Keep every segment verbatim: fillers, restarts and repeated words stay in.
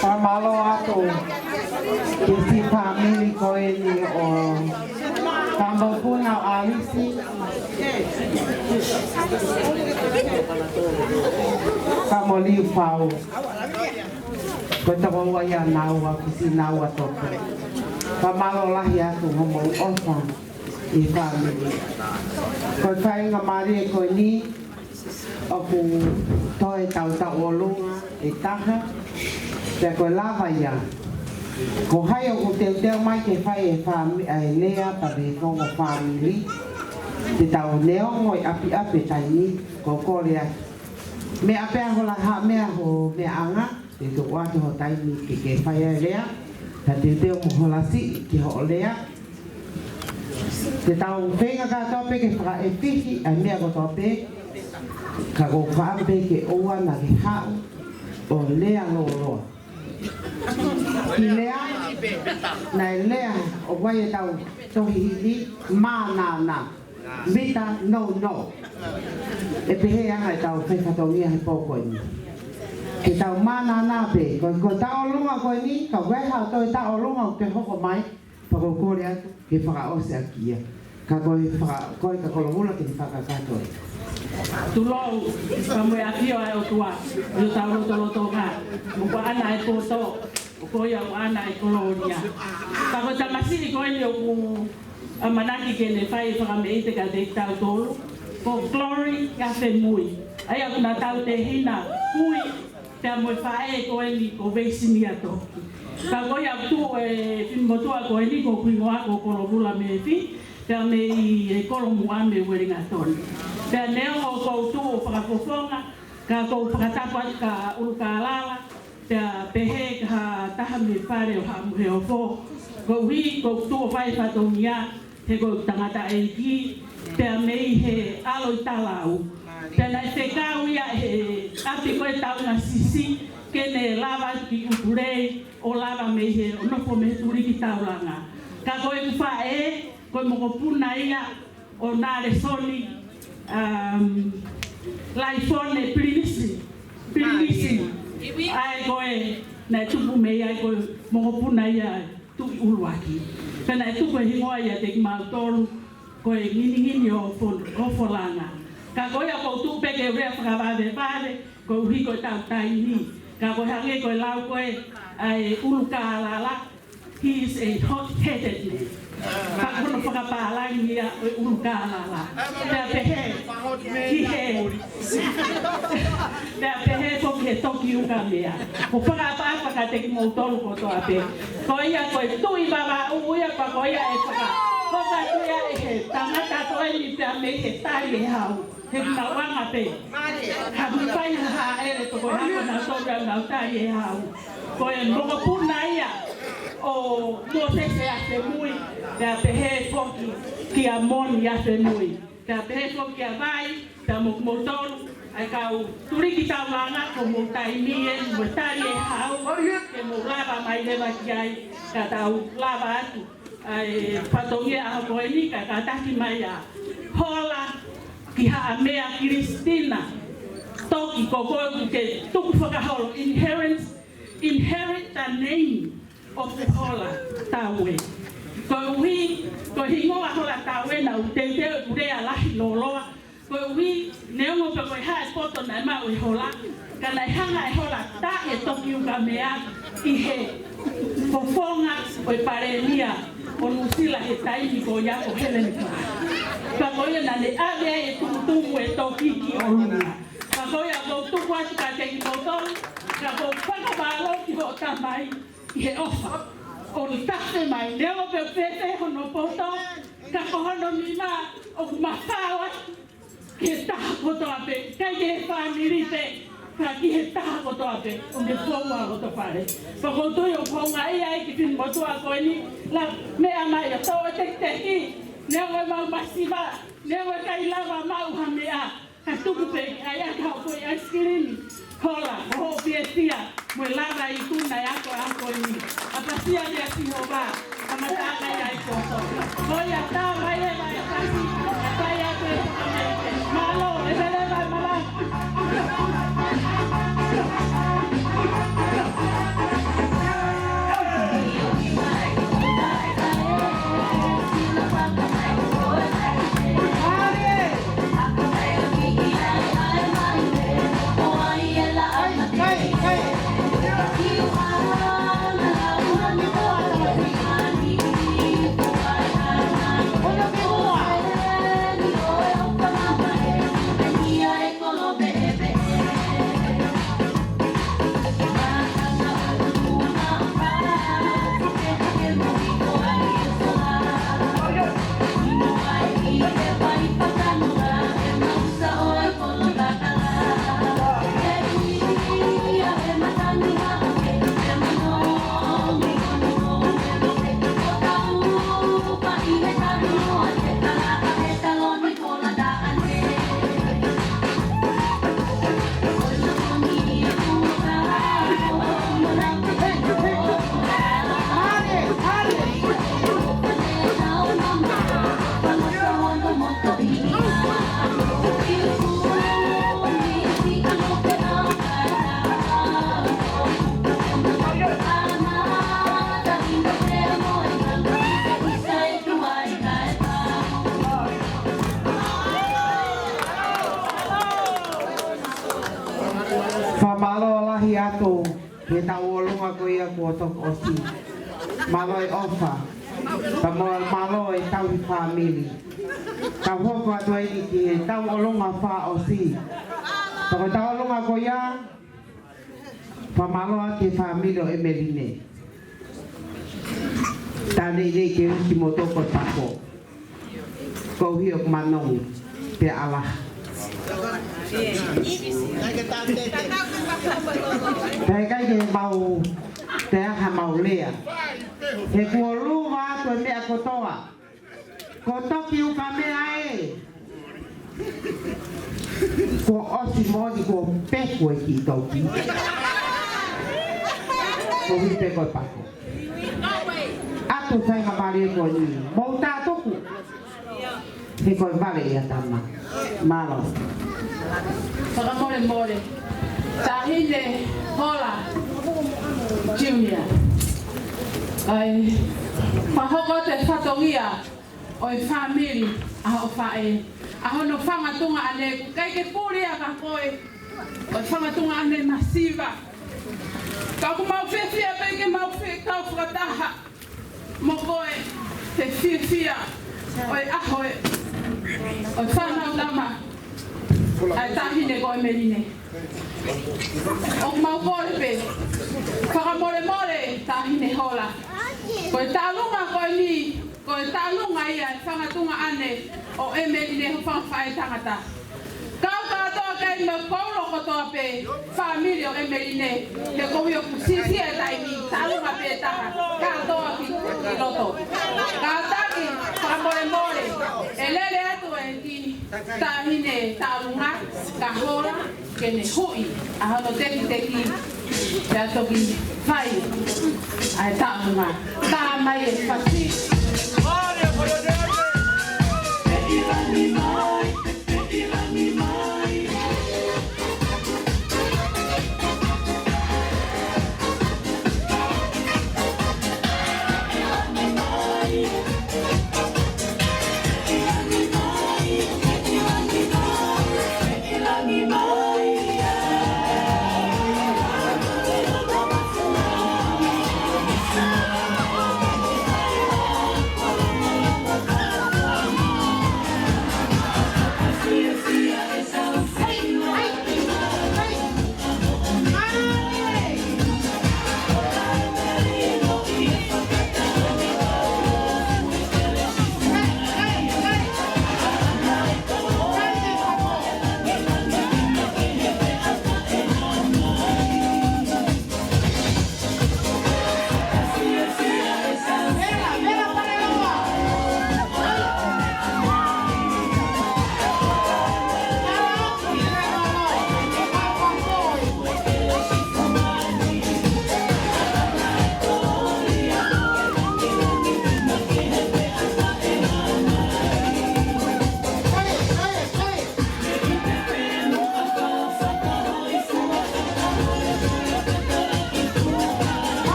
Fakamālō atu ki he siʻi fāmili ko eni ʻo Kamopuna ʻo ʻAlisi, Kamoliu Fau. Ko e tokoua ia naua, ko siʻi naua toto. Fakamālō lahi atu hoʻomou ʻofa ʻi he fāmili. Ko e faingamālie ko eni ʻoku toe tautaʻolunga ʻe taha, pea ko e lava ia. Ko hai ʻoku teuteu mai ke fai e fāmi-, ʻa e lea pea mei he ongo fāmili, te tau neongo ʻi ʻapiʻapi he taimi ni, ko e kole atu. Meʻa pē ʻa hoʻo la-, ha meʻa hoʻo meʻaʻanga, te u toʻo atu ho taimi ke ke fai ai e lea, pea teuteu mo hola siʻi ki hoʻo lea. Te tau feinga kātoa pē ke fakaʻefihi ʻa e meʻa kotoa pē, ka ʻoku ou fakaʻamu pē ke ʻoua naʻa ke haʻu ʻo lea lōloa. ʻI he lea, naʻe lea ʻo wai e tau tohi hili, mānānā. Mita, no, no. ʻE pehē ange ʻetau fai fatongia he pō ko eni. Ke tau mānānā pē, ko, ko e taʻolunga ko eni, ka ʻoku ʻi ai haʻo toe taʻolunga ʻoku te hoko mai, pea ʻoku ou kole atu ke fakaʻosi ʻaki ia. Ka ko e faka-, ko e ka Kolovula ke ne fakakakato. Tulou, ka mo e ʻafio ʻa e ʻOtua ʻi hotau lotolotonga. Mo ko ʻAna e poto, ʻo ko ia ʻoku ʻAna e kolōlia. Ka ko e tamasiʻi ko eni ʻoku ʻamanaki ke ne fai e fakameʻite kiate kitautolu, ko Glory Afemui. ʻA ia ʻoku na tautehina hui, pea mo e faʻē ko eni ko Veisinia Toki. Ka ko ia ʻoku tuʻu e finemotuʻa ko eni ko hoku hingoa ko Kolovula Mefi, pea mei he Kolomuʻa mei Uelingatoni. Pea neongo ʻoku ou tuʻu ʻo fakafofonga, ka ʻoku ou fakatapu atu kia ʻUlukālala, pea pehē ki ha taha mei he Fale ʻo Haʻa Moheofo, koeʻuhi ko ʻeku tuʻu ʻo fai fatongia, he ko ʻeku tangataʻeiki, pea mei he ʻAlo ʻi Talau. Pea naʻe fekau ia he ʻapi ko ē Taunga Sisi, ke ne lava atu ki ʻUtulei, ʻo lava mei he, ʻo nofo mei he tuliki taulanga. Ka ko ʻeku faʻē, ko e mokopuna ia ʻo Nalesoni, um, Laifone Pilinisi, Pilinisi. ʻA e ko ē, naʻe tupu mei ai ko e mokopuna ia Tuʻi ʻUluaki. Pea naʻe tuku e hingoa ia ʻiate kimautolu, ko e Nginingini ʻo Fo-, ʻo Folanga. Ka ko ia ʻoku ou tuʻu pē ke u lea fakavavevave, koeʻuhi ko e tau taimi. Ka ko e hangē ko e lau ko ē ʻa e ʻUlukālala, he is a hot-headed man. Pea ko hono fakapālangi ia ʻo e ʻUlukālala. Pea pehē, ki he, pea pehē foki he Toki Ukamea. ʻOku ou fakaʻapaʻapa kiate kimoutolu kotoa pē. Ko ia ko e Tuʻi Vavaʻu ia, pea ko ia ʻe faka-, fakatuʻi ia ʻe he tangata ko eni pea mei he Tali ʻe Hau. He ʻoku nau anga pē. Ka ʻoku fai ha hāʻele toko hako nautolu ʻa nautolu ʻe Hau. Ko e mokopuna ia ʻo Mōsese Afemui, pea pehē foki kia Moni Afemui, pea pehē foki kia Vai, pea mo kimoutolu, ʻa e kau tuliki taulanga, ko hoʻomou taimi eni mo e Tali ʻe Hau, ke mou lava mai leva ki ai, ka tau lava atu ʻa e fatongia ʻaho ko eni ka kātaki mai ʻa Hola ki Haʻamea Kilisitina Toki, ko koe ʻoku ke tukufakaholo, inheritance, inherit the name of Hola Taue. Koeʻuhi, ko e hingoa Hola Taue naʻá ku teuteu ʻeku lea lahi lōloa, koeʻuhi, neongo pē ko e hā e poto naʻe maʻu ʻe Hola, ka naʻe hanga ʻe Hola ʻo taaʻi e Toki Ukamea ʻi he fofonga ʻo e palēmia ʻo Nuʻusila he taimi ko ia ko Helen Clark. Pea ko ia naʻá ne ʻave ai e tumutumu e toki ki ʻolunga. Pea ko ia ʻoku ou tuku atu kiate kimoutolu, ka ʻoku ou fakamālō ki hoʻo tamai ʻi he ʻofa ʻo ne tafe mai, neongo pē ʻoku fēfē hono poto, ka ko hono nima ʻoku mafao atu ki he taha kotoa pē, ʻikai ke he fāmili pē, ka ki he taha kotoa pē ʻo ne foua lotofale. Pea ʻoku ou tui ʻoku houngaʻia ai e kiʻi finemotuʻa ko eni, la meʻa mai ʻo tō e tekiteki, neongo ʻemau masiva, neongo ʻikai lava maʻu ha meʻa, ka tuku pē ke ʻai ʻaki haʻo foʻi ʻaisikilimi, Hola, ʻo hoʻo fiefia mo e lava ikuna e ako ʻaho ko eni. ʻApasia kia Sihova, kamata ʻaki ʻa e poto. Ko ia, tā mai leva e kasi, ʻa e fai atu e fakamai. Mālō, ʻe leva e malanga. Fakamālō lahi atu ki he tauʻolunga ko ia kuo toki ʻosi. Mālō e ʻofa. Pea mo e mālō e tauhi fāmili. Kau hoko atu ai ni ki he tauʻolunga fakaʻosi. Pea ko e tauʻolunga ko ia, fakamālō atu ki he fāmili ʻo ʻEmeline. Tānei nei ke usi mo toko pako. Koeʻuhi ʻoku manongi pea ʻalaha. Pea ʻikai ke mau, te aha mau lea. He kuo luva atu e meʻa kotoa. Ko toki uka meʻa ē. Kuo ʻosi moʻoni kuo peku e kiʻi toki. Koeʻuhi pē ko e pako. ʻAtu faingamālie ko eni. Mou tātuku. He ko e vale ia tama. Mālō. Fakamolemole. Taʻahine Hola Junior. ʻAi, fakahoko atu e fatongia ʻo e fāmili ʻa hoʻo faʻē. ʻA hono fanga tuongaʻane, ʻoku ʻikai ke puli ia kia koe. ʻO e fanga tuongaʻane masiva. Ka ʻoku mau fiefia pē ke mau fekau fakataha mo koe he fiefia ʻo e ʻaho ē ʻo e fānau tama ʻa e taʻahine ko ʻEmeline. ʻOku mau kole pē, fakamolemole Taʻahine Hola. Ko e taʻalunga ko eni, ko e taʻalunga ia e fanga tuongaʻane ʻo ʻEmeline, ho fanga faʻētangata. Kau kātoa ki ai mo e kolo kotoa pē, fāmili ʻo ʻEmeline, he koeʻuhi ʻoku siʻisiʻi e taimi, taʻalunga pē taha, kātoa ki, ki loto. Kātaki, fakamolemole, ʻe lele atu e kiʻi taʻahine taʻalunga, kia Hola, ke ne huʻi ʻa hono tekiteki, pea toki fai ʻa e taʻalunga. Tā mai e fasi.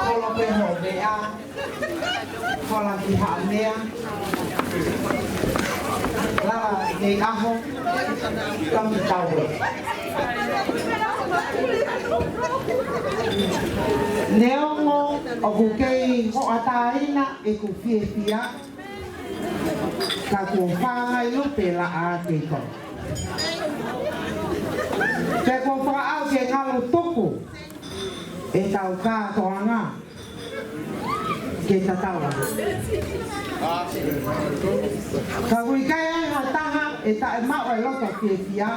Kolo pē hoʻo meʻa, kola ki Haʻamea, lava ki he ʻaho, tau ki taue. Neongo ʻoku kei hoʻatāina ʻeku fiefia, ka kuo fāngai lupe laʻā kei koe. Pea kuo fakaʻau ke ngalo tuku ʻetau kātoanga ke tatau ai. Ka ʻoku ʻikai ai ha taha ʻe taʻemaʻu e loto fiefia,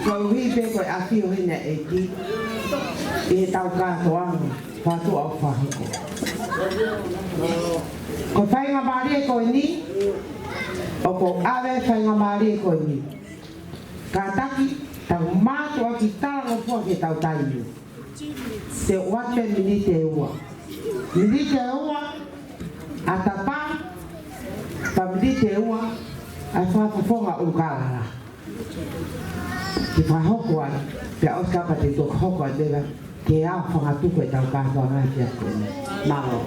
koeʻuhi pē ko e ʻafio heni ʻa e ʻEiki ʻi heʻetau kātoanga, fatu au fahiko. Ko e faingamālie ko eni, ʻoku ou ʻave faingamālie ko eni. Kātaki, tau mātuʻaki talangofua ki heʻetau taimi. Te u ʻoatu pē miniti ʻe ua. Miniti ʻe ua ʻa Tapa, pea miniti ʻe ua ʻa e fakafofonga ʻUlukālala. Ke fakahoko ai, pea ʻosi kapau te u toki hoko atu leva ke u fakatuku ʻetau kātoanga ki he ʻaho ni. Mālō.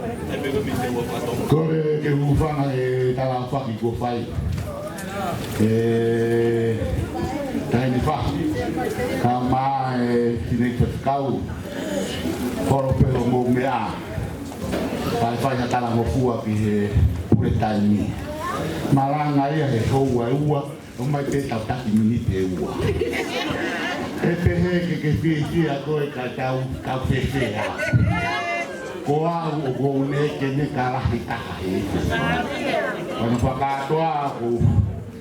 Kole ke u hūfanga he tala fakakaukau kuo fai ʻe Taʻahine Fahu, kae ʻumaʻā e fineʻeiki faifekau, Holo pē hoʻomou meʻa, kae fai ha talangofua ki he pule taimi. Malanga ia he houa ʻe ua, ʻomai pē tau taki miniti ʻe ua. ʻE pehē ke ke fiefia koe ka tau, tau fēfē au. Ko au ʻoku ou ne ke ne ka lahi taha he. Ko hono fakakātoa ʻoku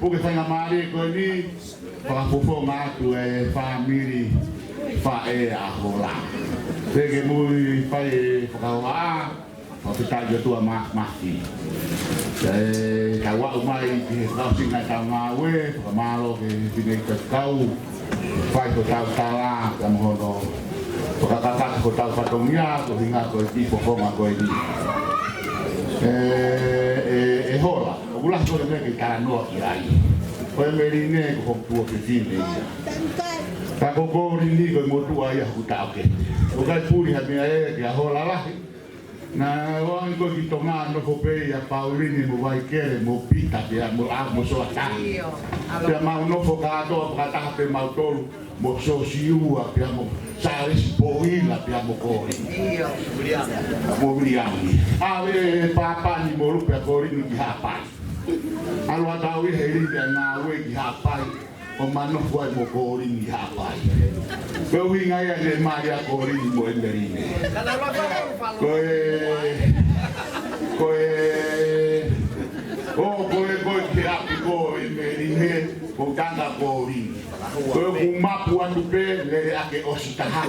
puke faingamālie ko eni, fakafofonga atu e fāmili faʻē ʻa Hola. Pea ke mui fai e fakahā, fakafetaʻi ki he ʻOtua Māfimafi. ʻE tau aʻu mai ki he fakaʻosinga ʻetau ngāue, fakamālō ki he fineʻeiki faifekau, fai hotau tala, kae mo hono fakakakato hotau fatongia, ko e ʻuhinga ko e kiʻi fofonga ko eni. ʻE, ʻe, ʻe Hola, ʻoku lahi ko e meʻa ke talanoa ki ai. Ko ʻEmeline ko hoku tuofefine ia. Ka ko Kolini ko e motuʻa ia hoku taʻokete. ʻOku ʻikai puli ha meʻa ia kia Hola lahi. Naʻe ʻoange ko ē ki Tonga, nofo pē ia Paulini mo Vaikele mo Pita pea mo au mo Soatahi. Pea mau nofo kātoa fakataha pē mautolu mo Sosiua pea mo Sālesi Poila pea mo Kolini. Mo Viliami. ʻAve ʻe Papani mo Lupe ʻa Kolini ki Haʻapai. ʻAlu atu au ia he livi ʻa e ngāue ki Haʻapai, ʻo ma nofo ai mo Kolini ʻi Haʻapai. Ko e ʻuhinga ia ne mali ʻa Kolini mo ʻEmeline. Ko e, ko e, ʻo, ko e, ko e ke api ko ʻEmeline, ko tanga Kolini. Ko ʻeku mapu atu pē, lele ake ʻosi taha.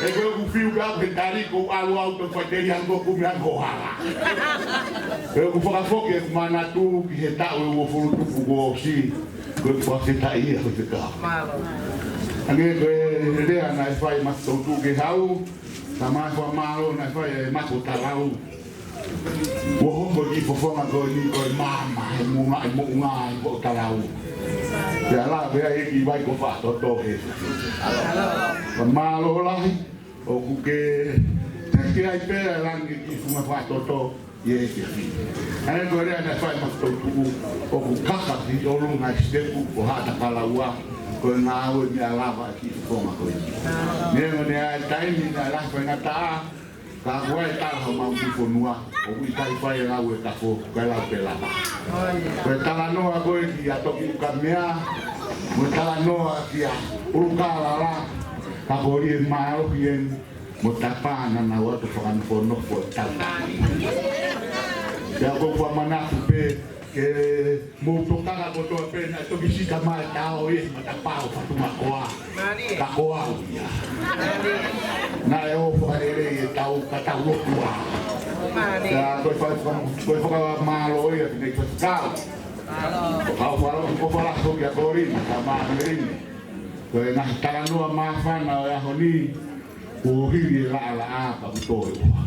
ʻE ko ʻeku fiu ka ke tali ko ʻalu au to faiteli ango kumi ango hala. Ko ʻeku fakafoki ʻeku manatu ki he taʻu ʻe uofulu tupu kuo ʻosi. Ko ʻeku fakafetaʻi ia ko te ka. Mālō. Hangē ko e lea naʻe fai ʻe Matoʻutuʻu ke hau, ka mai fakamālō naʻe fai ʻe Mako Talau. Kuo hoko e kiʻi fofonga ko eni ko e maama he muʻunga ʻi muʻunga ʻi Mako Talau. Pea lave ai e kiʻi vai ko Fakatoto he. Ka mālō lahi, ʻoku ke teke ai pē ʻa e langi ki he funga Fakatoto ʻi he efiafi. ʻA ia ko e lea naʻe fai ʻe Matoʻutuʻu, ʻoku kaka ki ʻolunga e sitepu ʻo Haʻatakalaua, ko e ngāue meʻa lava e kiʻi fofonga ko eni. Neongo ne ʻi ai e taimi naʻe lahi faingataʻa, ka ko e tala homau kiʻi fonua, ʻoku ʻikai fai e lau e kafo, kae lau pē lava. Ko e talanoa ko ē kia Toki Ukamea, mo e talanoa kia ʻUlukālala, ka ko e lie mālohi eni, mo Tapa naʻa nau ō atu fakanofonofo e tau. Pea ʻoku ou fakamanatu pē, ke mou tokanga kotoa pē naʻe toki sika mai e tao ʻi he matapā ʻo Fatumakoa. Ka ko au ia. Naʻe ō fakalelei e tau ka tau lotua. Pea ko e fai faka-, ko e fakamālō ia ki he faifekau. Ka ʻofa, ʻofa lahi kia Kolini, ka māmeli ni. Ko e ngaahi talanoa māfana ʻo e ʻaho ni, kuo hili e laʻalaʻā ka kuo toe ua.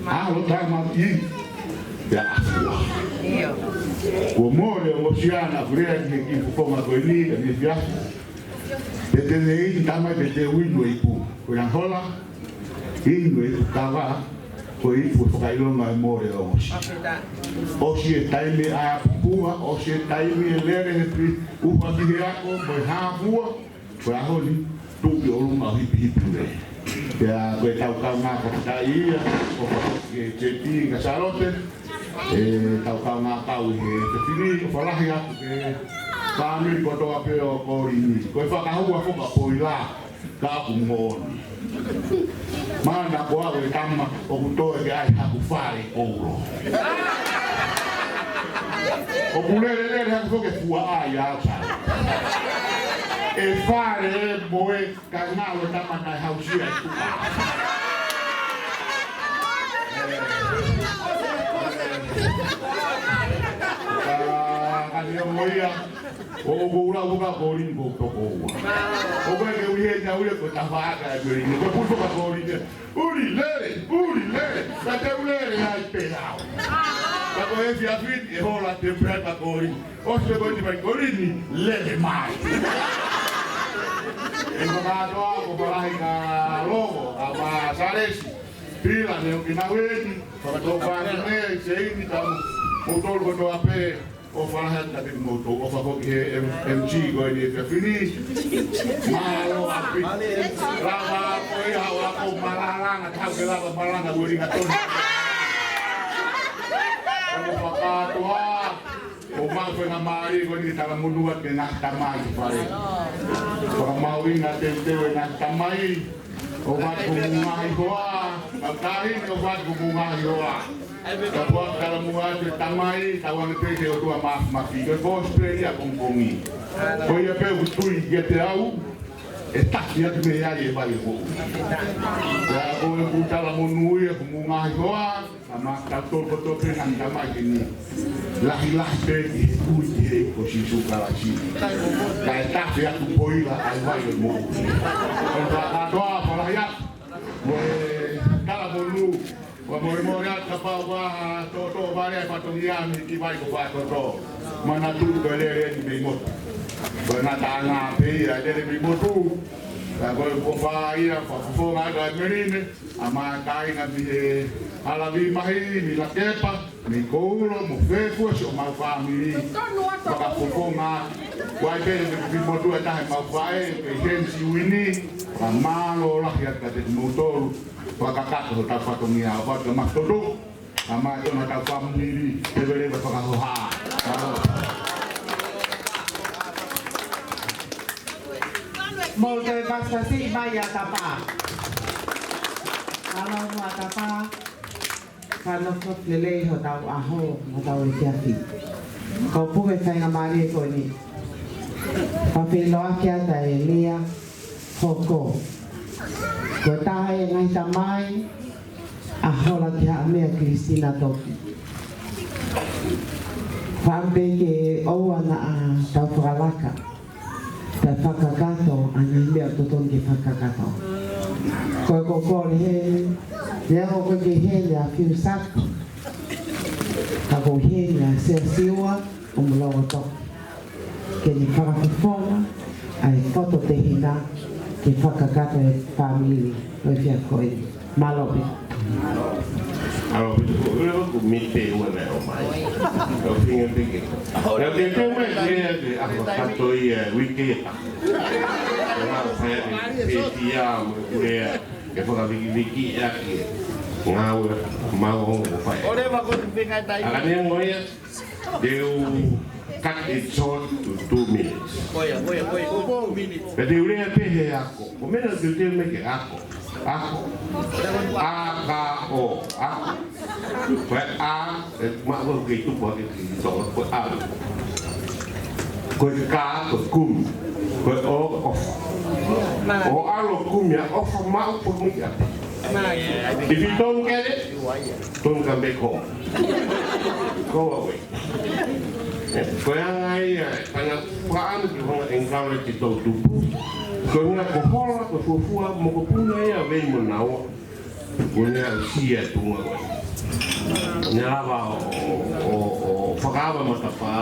ʻAlo tama i, pea ʻafua. Kuo mole ʻo Mosiana ʻoku lea ki he kiʻi fofonga ko eni, ka ne fiafi. Pe te ne inu tama pe te u inu e ipu. Ko ia Hola, inu e ipu kava, ko e ipu ʻe fakaʻilonga e mole ʻo Mosi. ʻOsi e taimi ʻa e pupua, ʻosi e taimi e lele he pi, upa ki he ako, mo e hāfua, ko e ʻaho ni, tuʻu ki ʻolunga ʻo hipihipi le. Pea ko e tau kaungā fakataʻi ia, ʻofa ki he J P ka Salote, ʻe tau kaungā kau ʻi he fefili, ʻofa lahi atu ki he fāmili kotoa pē ʻo Kolini. Ko e fakahua foka poila, ka ʻoku moʻoni. Mana ko au e tama, ʻoku toe ke ʻai haku fale ʻoku ulo. ʻOku lele lele haku foke fua ai au sa. E fale e moe, ka ngalo tama naʻe hausia e tuka. Ka, ka ni Mo ia, ʻo, ʻoku ou lau ʻa Kōlini ko e toko ua. ʻOku ʻikai ke u ʻi heni au ia ko e tafaʻaki ʻa Kōlini. Ko e putu ʻa Kōlini. ʻUli lele, ʻuli lele. Ka te u lele ai pē au. Ka ko e efiafi ni ʻe hola te pea ka Kōlini. ʻOsi pē ko eni mai Kōlini, lele mai. ʻE fakatoa ko Palahika Loko, ʻa Masalesi. Pila ne o kina weni, fakatoa pāki ne, seini tamu. Mou tolu kotoa pē. ʻOfa lahi atu kiate kimoutolu, ʻofa foki he M-, M C ko eni he efiafi ni. Mālō ʻaupito. Lava ko ia ʻo ako malalanga, tau ke lava malanga ʻuelinga tonu. Ko e fakakātoa, ʻo maʻu faingamālie ko eni talamonū atu ki he ngaahi tamai ʻi fale. Fakamāuʻi ngaahi teuteu ʻa e ngaahi tamai. ʻOfa atu ki hoʻomou ngaahi hoa, kautaha ni ʻofa atu ki hoʻomou ngaahi hoa. Ka ʻoku ou talamonū atu ki he tamai, tauange pē ki he ʻOtua Māfimafi, ko e kosipeli ʻapongipongi. Ko ia pē ʻoku tui kiate au, ʻe tafi atu mei ai e vai ʻo e moʻui. Pea ko ʻeku talamonū ia ki hoʻomou ngaahi hoa, ʻa mautolu kotoa pē ngaahi tamai ko eni. Lahilahi pē ki he tui ki he ʻEiki ko Sīsū Kalaisi. Kae tafe atu poila ʻa e vai ʻo e moʻui. Ko e fakakātoa, ʻofa lahi atu. Mo e talamonū, ʻoku ou molemole atu kapau ʻoku ʻi ai ha tōtō vale ʻa e fatongia mei he kiʻi vai ko Fakatoto. Manatuʻi ko e lele eni mei motu. Ko e ngataʻanga pē ia e lele mei motu. Ka ko e ʻofa ia, fakafofonga atu ʻa e melino. ʻA e kāinga mei he hala Vīmahi, mei Lakepa, mei Koulo, mo Fefua, siʻomau fāmili. Fakafofonga, ʻoku ʻi ai pē mei Motu ʻe taha ʻemau faʻē, pē Hensi Uini, fakamālō lahi atu kiate kimoutolu, fakakakato hotau fatongia, ʻofa atu ki he Matoto, ʻa mautolu hotau fāmili, leveleva fakahoha. Mālō. Mou toe pasipasi mai ʻa Tapa. Mālō muʻa Tapa. Ka nofo lelei hotau ʻaho, hotau efiafi. Kau puke faingamālie ko eni. Fakafeʻiloaki atu ʻa e lea hoko. Ko e taha e ngaahi tamai, ʻa Hola ki Haʻamea Kilisina Toki. Faʻa pehē ke ʻoua naʻa tau fakalaka. Tau fakakakato, ʻa e ngaahi meʻa ʻoku totonu ke fakakakato. Ko e ko kole heni, neongo ko e ke heni ʻa Fiu Saka. Ka ko heni ʻa Sea Siua, ʻo Mologo Toki. Ke ne fakafofonga, ʻa e foto tehina, ke fakakakato e fāmili, ʻo e fia ko eni. Mālō pē. Mālō pē, ko e ʻuhinga ko e mite ua naʻe ʻomai. Ko e feinga pē ke. Naʻa te teu mai ke, ke ʻa fakakakato ia, uike ia. Ke mau fai ake, pē tia, mo e kulea, ke fakavikiviki ʻaki. Ngāue, mau ongo fai. ʻOleva ko e feinga tai. ʻA ka neongo ia, Te u cut it short to two minutes. Ko ia, ko ia, ko ia. Ko e minutes. Pea te u lea pē he ako. Ko e meʻa naʻa te u teuteu mai ke ako. Ako. A, ka, o. Ako. Ko e a, ʻe, ma, ko e kei tupu hake ki to, ko e a. Ko e ka, ko e kumi. Ko e o, ʻofa. ʻO ʻalu ʻo kumi ʻa ʻofa maʻu ko e mui ʻapi. If you don't get it, don't come back home. Go away. Ko e anga ia, tangata fakaʻamu ke hanga ʻo encourage e toʻutupu. Ko e ʻuhinga ko Hola, ko Fuafua, mokopuna ia ʻa Vei mo Naua. Ko e ʻuhinga ʻoku ʻi ai e tuʻunga ko ē. Ne lava ʻo, ʻo, ʻo fakaava matapā,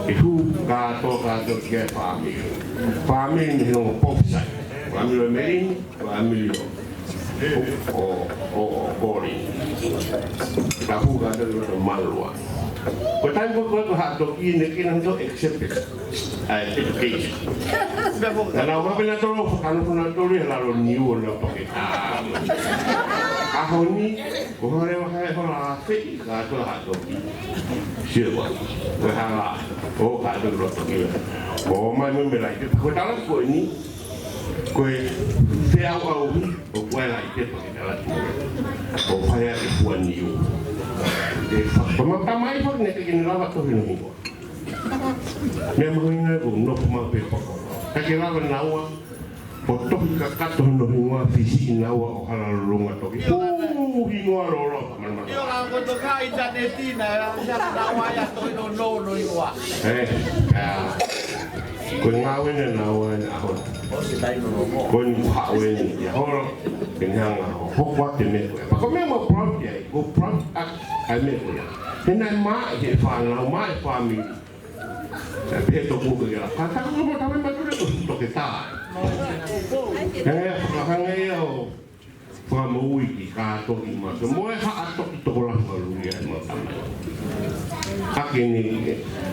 ʻe hū kātoa, kātoa ki he fāmili. Fāmili mei he ongo pofu sai. Fāmili ʻo Melini, fāmili ʻo ʻo, ʻo, ʻo Koli. Ka hū kātoa ki loto Malua. Ko e taimi ko ē ko Haʻatoki ne kina to accept it. ʻA e education. Ka nau mape nautolu, fakanofo nautolu ʻi he lalo niu ʻo nau pake tā. ʻAho ni, ko hore wa hai hola feʻi kātoa Haʻatoki. Sio wa, ko e hala, ʻo kātoa ki loto ki. ʻO mai mo me lai, ko e tala ko eni, Ko e feʻauʻauhi ʻoku ʻi ai e laʻi pepa ke tala atu. ʻO fai ʻaki e fua niu. ʻE fa-, ko mau tamai foki naʻe ʻikai ke ne lava tohi nohingoa. Meʻa mahuʻinga ko e nofo maʻu pē poko. Ka ke lava naua, ʻo tohi kakato nohingoa fisi naua ʻo hala lulunga toki. Pū, Hingoa lōloa, mana mana. ʻIo, ka ko e toka ʻinitaneti na, ia, ia, na wa ia to ino no, no, ino wa. Eh, ah. Ko e ngāue ʻeni naʻa ku ʻi ai he ʻaho ni. Ko eni kuo haʻu ʻeni ia holo, ke ne hanga ʻo hoko atu e meʻa ko ē. Pea ko e meʻa mau proud ki ai, ko e proud ʻa, ʻa e meʻa ko ia. He naʻe maʻa e fānau, maʻa e fāmili. Naʻe pehē toku ke ia, ka taku mo tame matule ko toketā. Hangē, hangē ia ʻo fakamoʻui ki Kātoki Mato, mo e Haʻa Toki Tokolahi Maluia ʻe mau tamai. Ka ke ne,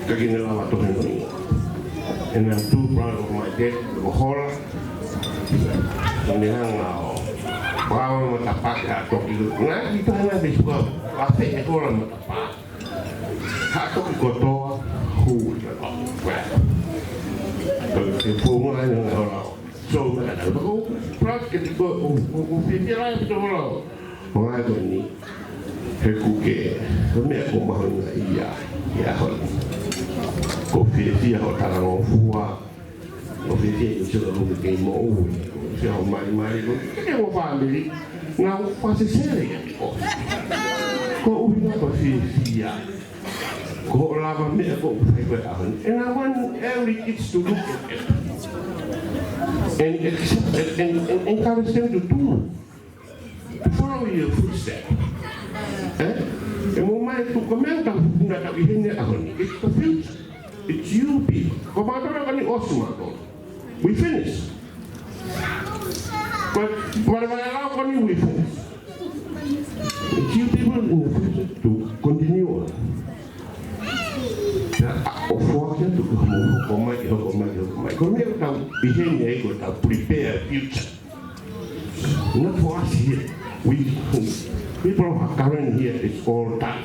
ka ke ne lava tohi no ingoa. And I'm too proud of my dad, ko Hola. Ko ne hanga ʻo, pau mo tapa ki Haʻa Toki. Naʻe ʻi ai e taha naʻe fekau, ʻa fē ʻe Hola mo tapa. Haʻa Toki kotoa, hū, ia, ʻo, ko e. Ko e, ko e founga ʻeni ʻo Hola. So, ma ka tau, ko, practice ko, ko, ko, ko, fiefia lahi ʻaupito Hola. Ko e ngaahi ko eni, he kuo ke, ko e meʻa ko e mahuʻinga ia, ia Hola. Ko e fiefia hoʻo talangofua, ko e fiefia ʻi he sila kuo ke kei moʻui, ko e fiefia hoʻo malimali, ko e, ke mo fāmili, naʻa ku fakasesele ia ko. Ko e ʻuhinga ko e fiefia. Ko hoʻo lavameʻa ko ē ʻoku fai ko ē he ʻaho ni. And I want every kids to look at it. And accept it and, and encourage them to do. To follow your footstep. Eh? ʻE mo mai tu ko e meʻa ta huna ta ʻi heni he ʻaho ni. It's the future. It's you people. Ko mātou ko eni ʻosi mātou. We finish. But, but, but allow ko eni we finish. It's you people in the future to continue on. Pea ʻoku foaki atu ke mo hoko mai, hoko mai, hoko mai. Ko e meʻa ʻoku tau ʻi heni ai ko ʻetau prepare future. Not for us here. We, people who are current here, it's all done.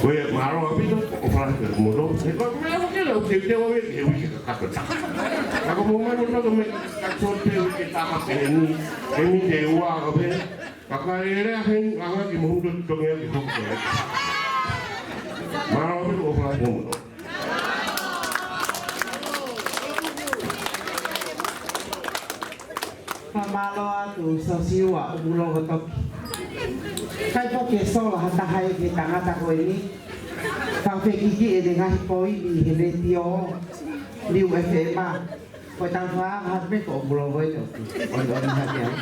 Ko ia, mālō ʻaupito, ʻofa lahi atu kimoutolu. He ko e meʻa ʻoku ke lau, te, te, ʻoku ke, ʻoku ke kakato ta. Ka ko mo mai mo toko me, ka so te, ʻoku ke tapa pehē ni, ke mi te ua ka pehē. Ka ka e lea heni, anga ki mo huto tongi ake hoko ko e. Mālō ʻaupito, ʻofa lahi atu kimoutolu. Fakamālō atu Sosiua ʻo Mulokotoki. ʻIkai pē ke sola ha taha ia ki he tangata ko eni. Ka fekiki ʻene ngaahi poini he letiō, Niu F M. Ko e tau fā ha me ko Mulokotoki. ʻOni, ʻoni hake ai.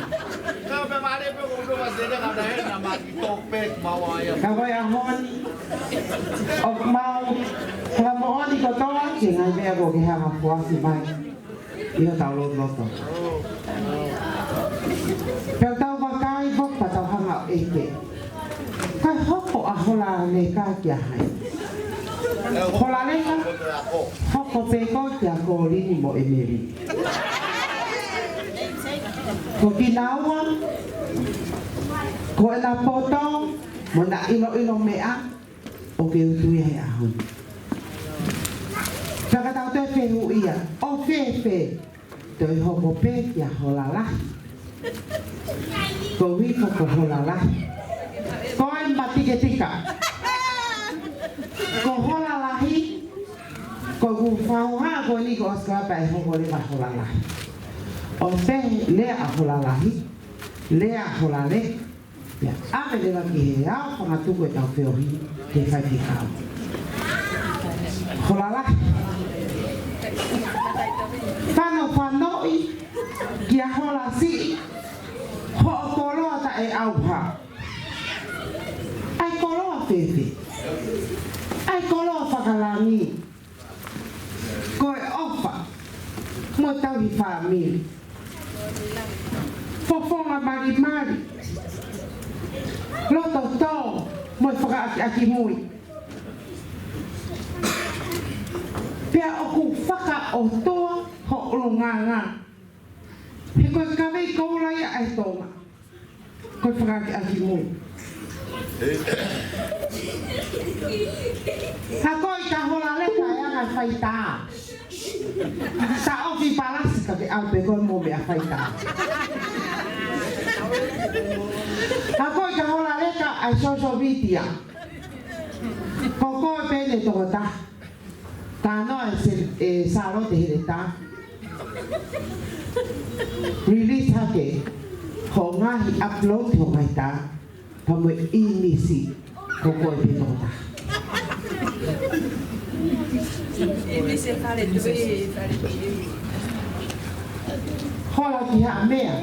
Ka ko e ʻaho ni, ʻoku mau fakamoʻoni kotoa ki he ngaahi meʻa kuo ke hanga ʻo foaki mai. ʻI hotau loto. Pea tau vakai foki pea tau hanga ʻo ʻeke. Ka hoko ʻa Holaleka kia hai? Holaleka, hoko pē ko ē kia Kolini mo ʻEmeli. Ko kinaua, ko ʻena poto, mo ʻena ʻiloʻilo meʻa, ʻoku ke utu ia he ʻaho ni. Pea ka tau toe fehuʻia, ʻo fēfē, toe hoko pē kia Holalahi. Ko e hifo ko Holalahi. Ko e matiketika. Ko Holalahi, ko ʻeku fauha ko eni ko Oscar pea ʻe hoko leva Holalahi. ʻO te lea ʻa Holalahi, lea ʻa Holaleka. Ia, ʻave leva ki he ʻao fangatuku ʻetau feohi ke fai ki he kau. Holalahi. Fanofanoʻi kia Holasiʻi, hoʻo koloa taʻeʻauha. ʻA e koloa fēfē? ʻA e koloa fakalangi. Ko e ʻofa mo e tauhi fāmili. Fofonga malimali. Loto tō mo e fakaʻakiʻakimui. Pea ʻoku fakaʻotoa ho ʻulungaanga. He ko e kavei koula ia ʻa e Tonga. Ko e fakaʻakiʻakimui. Ka ko e ka Holaleka e anga e faitā. Sa ofi palasi ka ke ʻalu pē koe mo meʻa faitā. Ka ko e ka Holaleka ʻa e social media. Ko koe pē ʻene tokotaha. Talanoa ʻe Sā-, ʻe Sālote Heletā. Release hake. Hoʻo ngaahi upload, hoʻo ngaahi tā, pea mo e ʻīmisi, ko koe pē tokotaha. ʻĪmisi fale tui, fale tui. Hola ki Haʻamea.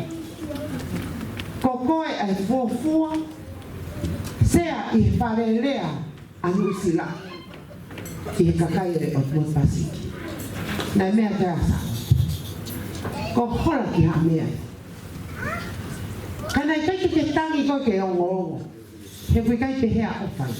Ko koe ʻa e fuofua sea ʻi he fale lea ʻa Nuʻusila ʻi he kakai ʻo e ʻOtu Motu Pasifiki. Naʻe meʻa ki ai ʻa Sā. Ko Hola ki Haʻamea. Ka naʻe ʻikai ke ke tangi koe ke ongoongo. He ʻoku ʻikai pehē ʻa ʻofa ia.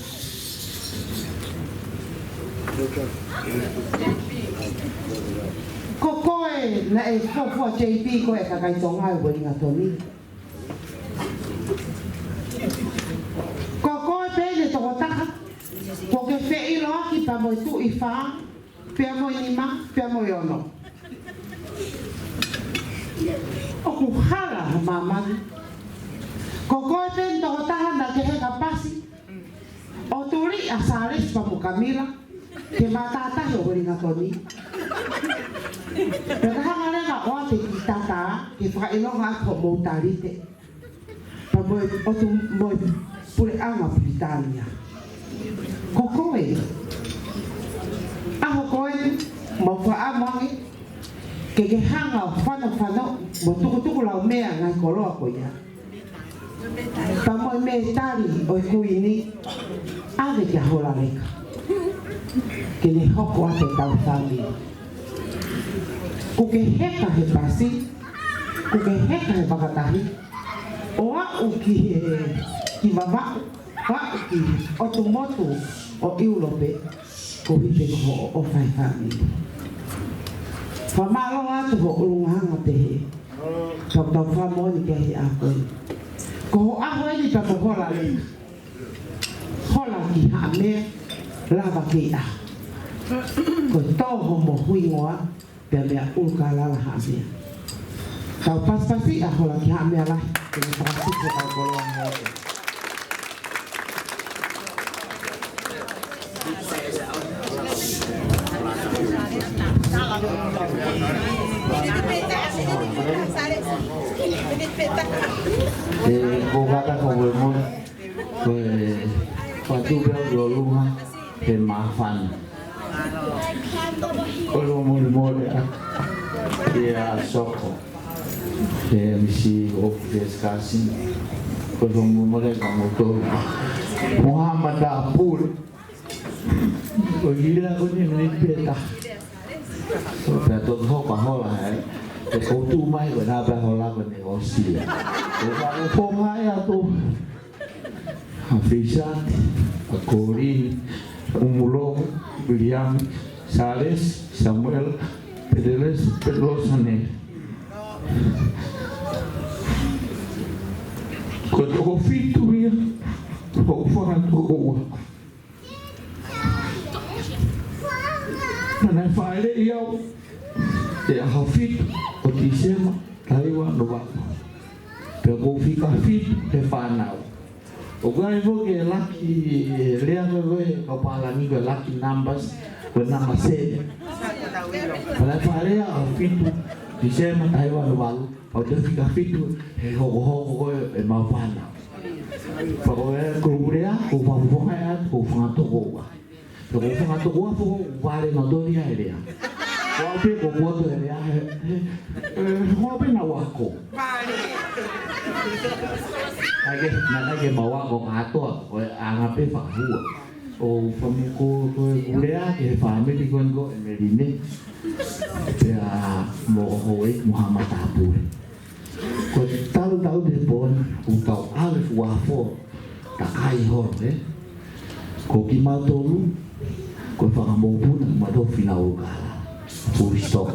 Ko koe naʻe fuofua J P ko e kakai Tonga ʻi Uelingatoni. Ko koe pē ʻene tokotaha kuo ke feʻiloaki pea mo e Tuʻi Fā, pea mo e Nima, pea mo e Ono. ʻOku hala ha māmani. Ko koe pē ʻene tokotaha naʻa ke heka pasi ʻo tuli ʻa Sālesi pea mo Kamila ke mātātahi ʻo Uelingatoni. Pea ka hanga leva ʻo ʻave ki Tata ke fakaʻilonga ʻaki hoʻomou talite pea mo e ʻOtu mo e Puleʻanga Pilitānia. Ko koe, ʻaho ko ē, mau fakaʻamu ange ke ke hanga ʻo fanofano mo tukutukulaumea ngaahi koloa ko ia. Pea mo e mētali ʻo e Kuini, ʻave kia Holaleka ke ne hoko atu ʻetau fāmili. Kuo ke heka he pasi, kuo ke heka he vakatahi, ʻo aʻu ki he, ki Vavaʻu, ʻo aʻu ki he ʻotu motu ʻo ʻIulope, koeʻuhi pē ko hoʻo ʻofa he fāmili. Fakamālō atu hoʻo ʻulungaanga pehē. Tau, tau fakamoʻoni ki he ʻaho ko eni. Ko hoʻo ʻaho eni pea ko Holaleka. Hola ki Haʻamea, lava kei ʻaho. Ko e tō hoʻomo hingoa pea mei ʻUlukālala Haʻamea. Tau pasipasi ʻa Hola ki Haʻamea lahi, ke ne fakasusu ʻetau koloa mo e. ʻE, ko kata ko e mo, ko e patu pea ʻo lunga he māfana. ʻOlo molemole ʻa, ʻia Soko. He M C ʻo First Cousin. ʻOlo molemole ka mo to. Mohamata Pule. ʻO hila ko ni ni peta. Pea to ho ka Hola he. ʻE ko tu mai ko na pea Hola ko ne ʻosi. ʻO ka ʻo fo mai atu. ʻA Feisati, ʻa Kolini, ʻa Umuloko, Viliami, Sālesi, Samuela, Petelesi, Petelosane. Ko e toko fitu ia, ko e fanga toko ua. Naʻa ne fāʻeleʻi au, he ʻaho fitu ʻo Tīsema, taha hiva noa valu. Pea ko u fika fitu he fānau. ʻOku ʻi ai foki e laki, e lea ko ē ʻa e kau pālangi ko e lucky numbers, ko e namba seven. Pea naʻe fāʻeleʻi au ʻaho fitu, Tīsema, taha hiva noa valu, pea u toe fika fitu he hokohoko ko ē ʻemau fānau. Pea ko e ko u lea, ko u fakafofonga atu, ko u fanga toko ua. Ko e fanga toko ua foki, vale na to ia e lea. Ko au pē ko u poto e lea, he, he, he, ko au pē naʻa u ako. ʻAi ke, naʻe ʻikai ke mau ako kātoa, ko e anga pē fakahua. ʻO fakamu ko, ko e lea, ke he fāmili ko eni ko e Meline. Pea mo Hoʻei Mohamata Pule. Ko e tautau te pon, ʻoku tau ʻave fuafo, takai holo, ē? Ko kimautolu, ko e fanga mokopuna, kimautolu fina ʻUlukālala. Full stop.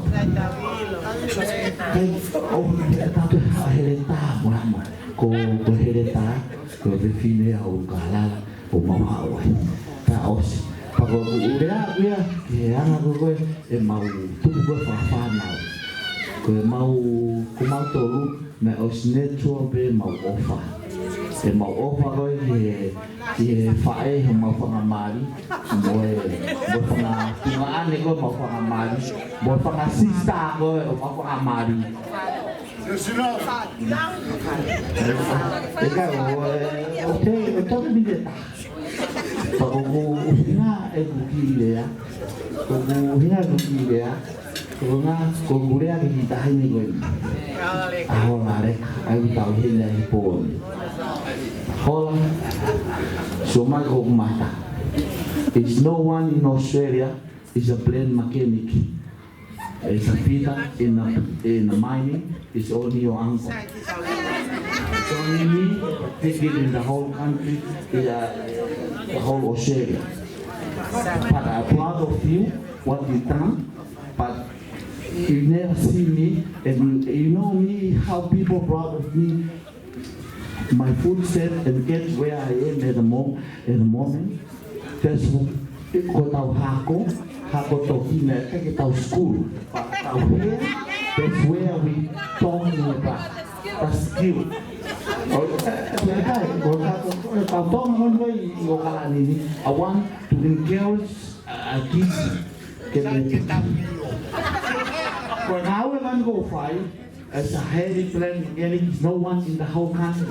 Hei, ʻo, e tatu ha heletā, mo hama. Ko, ko heletā, ko e fefine ʻa ʻUlukālala, ʻo mau haʻu ai. Pea ʻosi. Pea ko u lea ia, ke anga ko ē, ʻemau tupu ko ē fakafānau. Ko ʻemau, ko mautolu, naʻe ʻosi natural pē ʻemau ʻofa. ʻEmau ʻofa ko ē ki he, ki he faʻē homau fanga mali. Mo e, mo e fanga tuongaʻane ko ē homau fanga mali. Mo e fanga sister ko ē homau fanga mali. ʻE ka o, ʻe, ʻo te, ʻo te mine ta. Pea ko ʻeku ʻuhinga ʻeku kiʻi lea. Ko ʻeku ʻuhinga ʻeku kiʻi lea. Ko e ʻuhinga, ko ʻeku lea ki he taʻahine ko eni. ʻA Hola Leka, ʻa ia ʻoku tau ʻi heni he pō ni. Hola, sio mai ki hoku mata. It's no one in Australia is a plane mechanic. It's a fitter in a, in a mining. It's only your uncle. It's only me, thinking in the whole country, the, uh, the whole Australia. But I'm proud of you, what you done. But you never see me, and you, you know me, how people proud of me. My footstep and get where I am at the mo-, at the moment. That's what, ko ʻetau hako, hako toki na, ʻikai ke tau school. But out here, that's where we talking about the skill. Oh, eh, eh, eh, ko e hako, ko e hako, ko e hako, ko e hako, I want to encourage, uh, kids ke ne. Ko e ngāue ʻoku ou fai, as a head plan, there is no one in the whole country.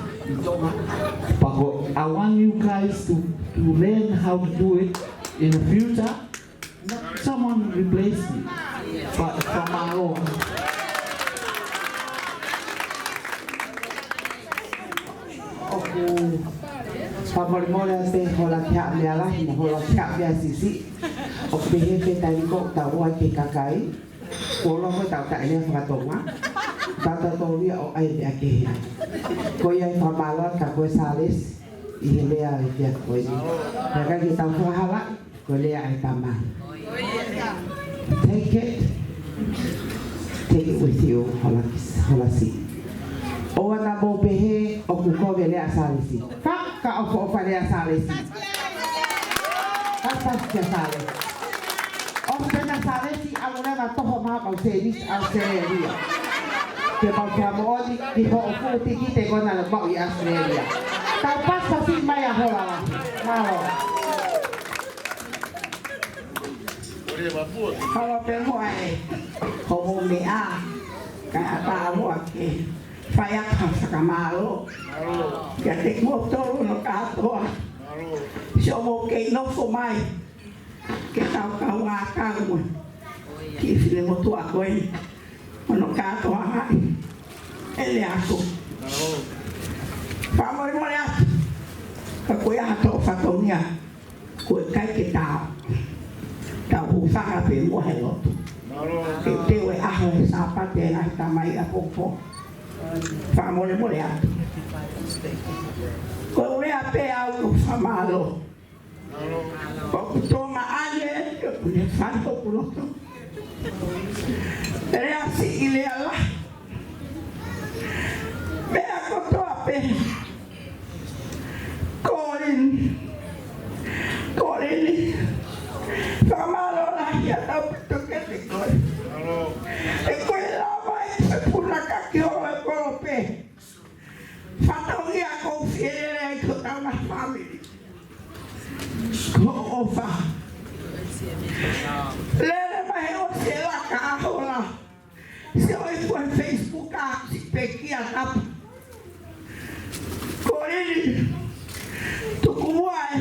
But I want you guys to, to learn how to do it in the future. Not someone replace me, but from our own. ʻOku fakamolemole atu pē Hola ki ha meʻa lahi, mo Hola ki ha meʻa siʻisiʻi. ʻOku pehē pē taimi ko ē ʻoku tau ʻoatu ki he kakai. Ko e loko ʻetau taʻelea faka-Tonga. Tau tau tōlia ʻo ʻai meʻa kehe ai. Ko ia ʻoku fakamālō atu kia koe Sālesi, ʻi he lea ʻa e fiefia ko eni. Pea ʻikai ke tau fakahalaʻi, ko e lea ʻa e Tamai. Take it. Take it with you, Hola, Hola siʻi. ʻOua naʻa mou pehē ʻoku kovi e lea ʻa Sālesi. Fakaʻofoʻofa e lea ʻa Sālesi. Pasipasi kia Sālesi. ʻOsi pē ʻa Sālesi, ʻalu leva ʻo toho mai homau sēvisi ʻAositelēlia. Ke mau fakamoʻoni ki hoʻo fuʻu tikite ko ena naʻa mau ʻi ʻAositelēlia. Tau pasipasi mai ʻa Hola lahi. Mālō. Holo pē mo e homo meʻa. Kae ʻatā muʻa ke fai atu ha fakamālō kiate kimoutolu hono kātoa. Siʻomou kei nofo mai ke tau kaungā kau mo e kiʻi finemotuʻa ko eni. Hono kātoa ai e lea ko ē. Fakamolemole atu. Ka ko ia ha toʻo fatongia. Ko e ʻikai ke tau, tau hūfanga pē muʻa he lotu. Ke teu e ʻaho e Sāpate e ngaahi tamai ʻa popo. Fakamolemole atu. Ko e lea pē au ko e fakamālō. ʻOku Tonga ʻeni, ʻoku ne fai hoku loto. Lea siʻi, lea lahi. Meʻa kotoa pē. Kolini. Kolini. Fakamālō lahi ʻaupito kiate koe. ʻE koe lava e puna ka ke ʻoua ʻe kolope. Fatongia ʻoku ou fie lele ai ki hotau ngaahi fāmili. Ko hoʻo ʻofa. Lele mai he ʻosi e laka ʻa Hola. Sio ʻi he Facebook ʻa siʻi pekia tapu. Kolini. Tuku muʻa e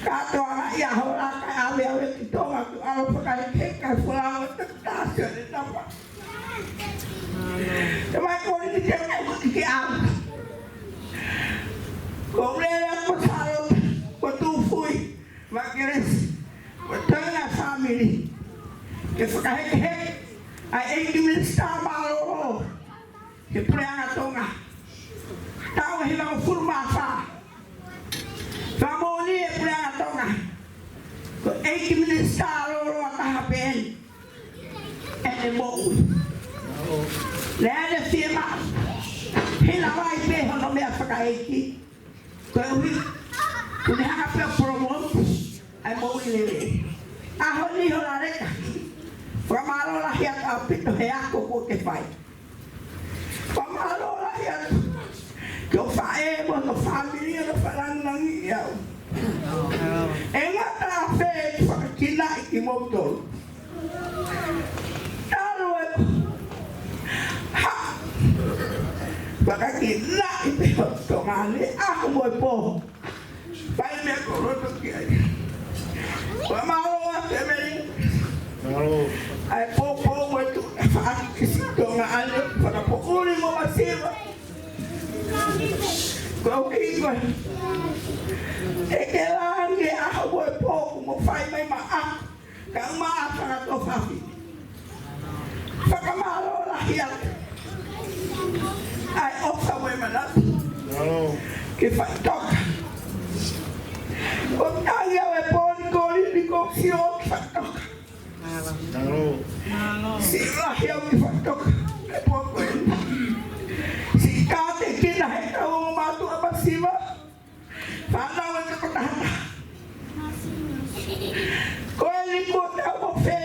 kātoanga ia Hola kae ʻave ʻave ki Tonga ke ʻalu ʻo fakaʻeke kae folau ʻo te kāsio le tapa. Te mai ko ni ke ke ke au. Ko lele ko Salo, ko Tufui, Makelesi, ko Tonga family. Ke fakahekeheke ʻa e ʻEiki Minisitā Mālōlō ki he Puleʻanga Tonga. Taʻu ʻe hivangofulu mā fā. Fakamoʻoni e Puleʻanga Tonga. Ko e ʻEiki Minisitā Lōloa taha pē eni. ʻEne moʻui. Lea ʻene fiemaʻu. Hila vai pē hono meʻa fakaʻeiki. Koeʻuhi, ʻoku ne hanga pē ʻo promote ʻa e moʻui lelei. ʻAho ni Hola Leka. Fakamālō lahi atu ʻaupito he ako kuo ke fai. Fakamālō lahi atu ki hoʻo faʻē mo hono fāmili hono fakalāngilangiʻi au. ʻE ngata ʻafē ʻeku fakakinaʻi kimoutolu. Talu e ha, Fakakinaʻi pē ʻo Tonga ni ʻaho mo e pō. Fai meʻa ko loto ki ai. Fakamālō atu e meli. Mālō. ʻA e pōpō mo e tuʻu ʻa e faʻahi ki siʻi Tonga ni, fakapoʻuli mo masiva. Ko au ki ko e. ʻEke langi ʻaho mo e pō kuo mo fai mai maʻaku. Kau mai ʻa Fakatō Fafi. Fakamālō lahi atu. ʻA e ʻofa mo e manatu. Mālō. Ki Fakatoka. Ko tangi au e pō ni ko ʻi ni ko sio ki Fakatoka. Mālō. Siʻi lahi au ki Fakatoka. E pō ko eni. Siʻi kātekina he kau ongo mātuʻa masiva. Fānau e tokotaha. Ko eni kuo tau ʻo fē.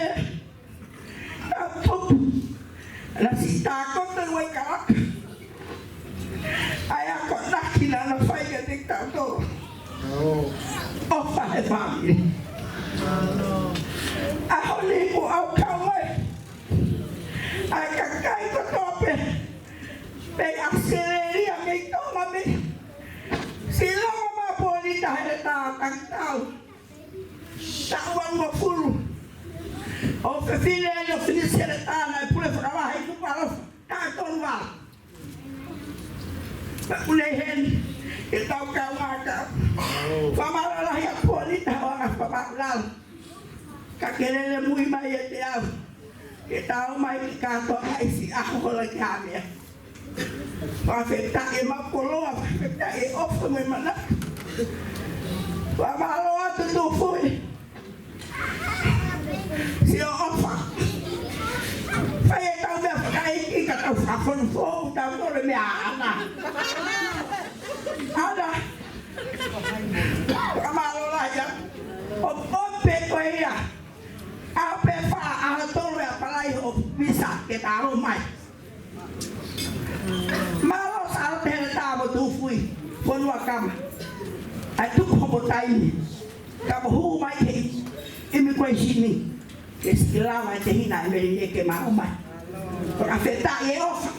Tau tupu. Naʻa siʻi tākoto ʻi Waikalaka. ʻA e akonaki naʻa na fai kiate kitautolu. ʻOfa he fāmili. ʻAho ni kuo ʻau kau mai ʻa e kakai kotoa pē. Mei ʻAositelēlia, mei Tonga, mei Siʻi Loma, mei Polita, Heletā, Takitau. Taʻu uangofulu. ʻO fefine ʻo Finisi Heletā naʻe pule fakavahe ʻi Nukuʻalofa. Taʻu tolu ua. Ka pule heni. Ke tau kau aka. Fakamālō lahi ʻa Polita, ʻo anga fakamālō. Ka ke lele mui mai ʻiate au. Ke tau mai ki kātoa mai siʻi ʻaho hola ki Haʻamea. Fakafetaʻi e maʻu koloa, fakafetaʻi e ʻofa mo e manatu. Fakamālō atu Tuʻi Fui. Siʻo ʻofa. Fai e tau meʻa fakaʻeiki ka tau fakafonu foʻou, tau tole meʻa ana. Ana. Fakamālō lahi atu. ʻO, ʻo pē ko ia. ʻAho pē fā, ʻaho tolu e apalai hoʻo visa ke ta ō mai. Mālō Sālote Heletā mo Tuʻi Fui, Fonuakama. ʻAi tuku homo taimi. Ka mo hū mai he immigration ni. Ke siʻi lava e tehina e meli ni ke ma ō mai. Fakafetaʻi e ʻofa.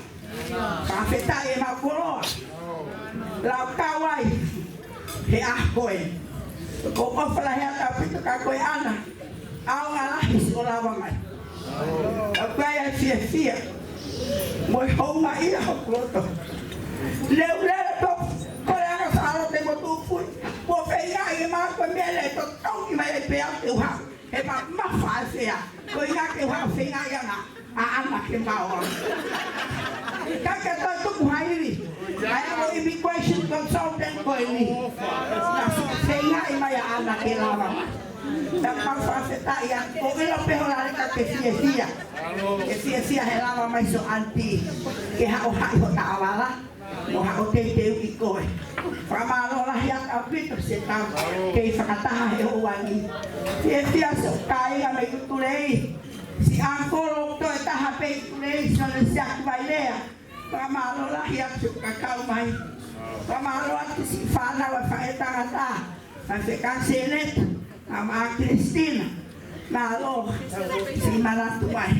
Fakafetaʻi e maʻu koloa. Lau kau ai he ʻaho ko ē. Ko e ʻofa lahi atu ʻaupito ka ko e ana. ʻAonga lahi siʻo lava mai. Ka ko e fiefia. Mo e houngaʻia hoku loto. Leuleu to. Ko e anga Sālote mo Tuʻi Fui. Mo feingaʻi e maʻu ko e mele to. Tau ki mai ai pē au te uha. He ma, ma faʻa sea. Ko e ʻuhinga ke u hao feingaʻi ana, ʻa ana ke maua. Ka ke toe tuku haili. ʻAi mo immigration consultant ko eni. Naʻa siʻi feingaʻi mai ʻa ana ke lava. Naʻa ma fakafetaʻi atu. ʻO ʻilo pē hola leka ke fiefia. Ke fiefia he lava mai siʻo aunty. Ke haʻo haʻi ho taʻavala. Mo haʻo teuteuʻi koe. Fakamālō lahi atu ʻaupito siʻetau kei fakataha he ʻaho ni. Fiefia siʻo kāinga mei ʻUtulei. Siʻi ʻankolo ʻoku toe taha pē ʻi ʻUtulei, Sione Siaki Vailea. Fakamālō lahi atu siʻo kakau mai. Fakamālō atu siʻi fānau ʻa e faʻētangata. Faifekau Seneta, ʻa Mā Kilistina, mālō, siʻi manatu mai.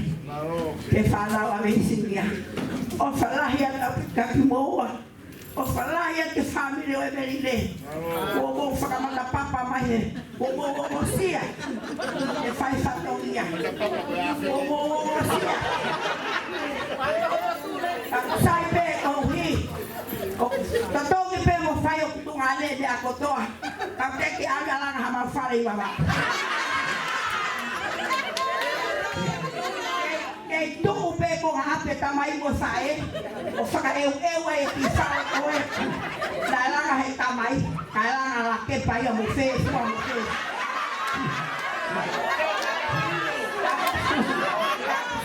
Ke fānau ʻa Veisinia. ʻOfa lahi atu ʻaupito kia moua. ʻOfa lahi atu ki he fāmili ʻo e meli ni. Kuo mou fakamatapapa mai he. Kuo mou ongosia. ʻE fai fatongia. Kuo mou ongosia. Ka sai pē koeʻuhi. ʻO, tatongi pē mo fai ʻo Tuʻunga ni meʻa kotoa. Ka te ke anga langa ha mau fale ʻi vava. Kei tuʻu pē ko ha ʻapi tamai mo faʻē. ʻO fakaʻeuʻeu ai e kiʻi fale ko ē. Naʻe langa he tamai. Kae langa la ke paia mo fē, fua mo fē.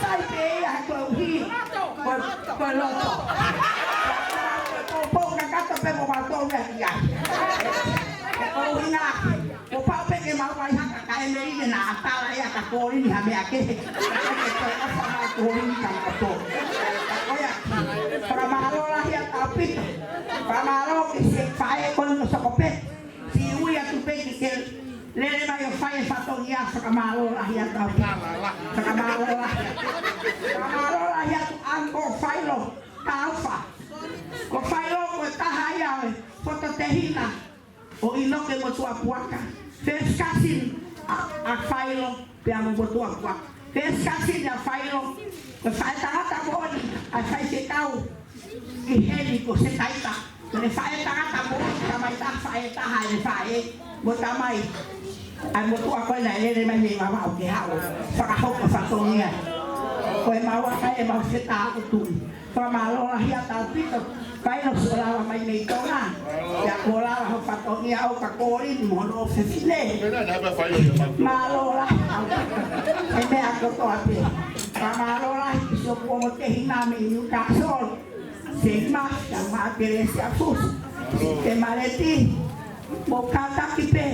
Sai pē ia he koeʻuhi. Ko, ko e loto. Ko, ko kakato pē mo mātou meʻa ki ai. Ko ʻuhinga. Kuo pau pē ke mau ʻai haka kae mei he naʻa tala ia ka koli ni ha meʻa kehe. Ke toe ʻofa mai koli ni ka mato. Ka ko ia ki. Fakamālō lahi atu ʻaupito. Fakamālō ki siʻi faʻē ko eni ʻo Sokopeti. Siʻi ui atu pē ki ke lele mai ʻo fai e fatongia fakamālō lahi atu ʻaupito. Fakamālō lahi. Fakamālō lahi atu Uncle Failo. Taufa. Ko Fototehina ʻo ʻInoke Motuʻapuaka. First cousin ʻa, ʻa Failo pea mo Motuʻapuaka. First cousin ʻa Failo. Ko e faʻētangata moʻoni ʻa e faifekau ʻi heni ko Setaita. Ko e faʻētangata moʻoni, tamai taha, faʻē taha ʻene faʻē mo tamai. ʻA e motuʻa ko ē naʻe lele mai mei Vavaʻu ke haʻu ʻo fakahoko fatongia. Ko e maua kai e mau feta utu. Fakamālō lahi atu ʻaupito, Failo, hoʻo lava mai mei Tonga. Pea kuo lava hoʻo fatongia ʻo ka kōlini mo hono ʻofefine. Mālō lahi ʻaupito. E meʻa kotoa pē. Fakamālō lahi ki Siopuongo Tehina mei Newcastle. Seima, Tama Teresia Fusi. Te Maleti. Mou kātaki pē.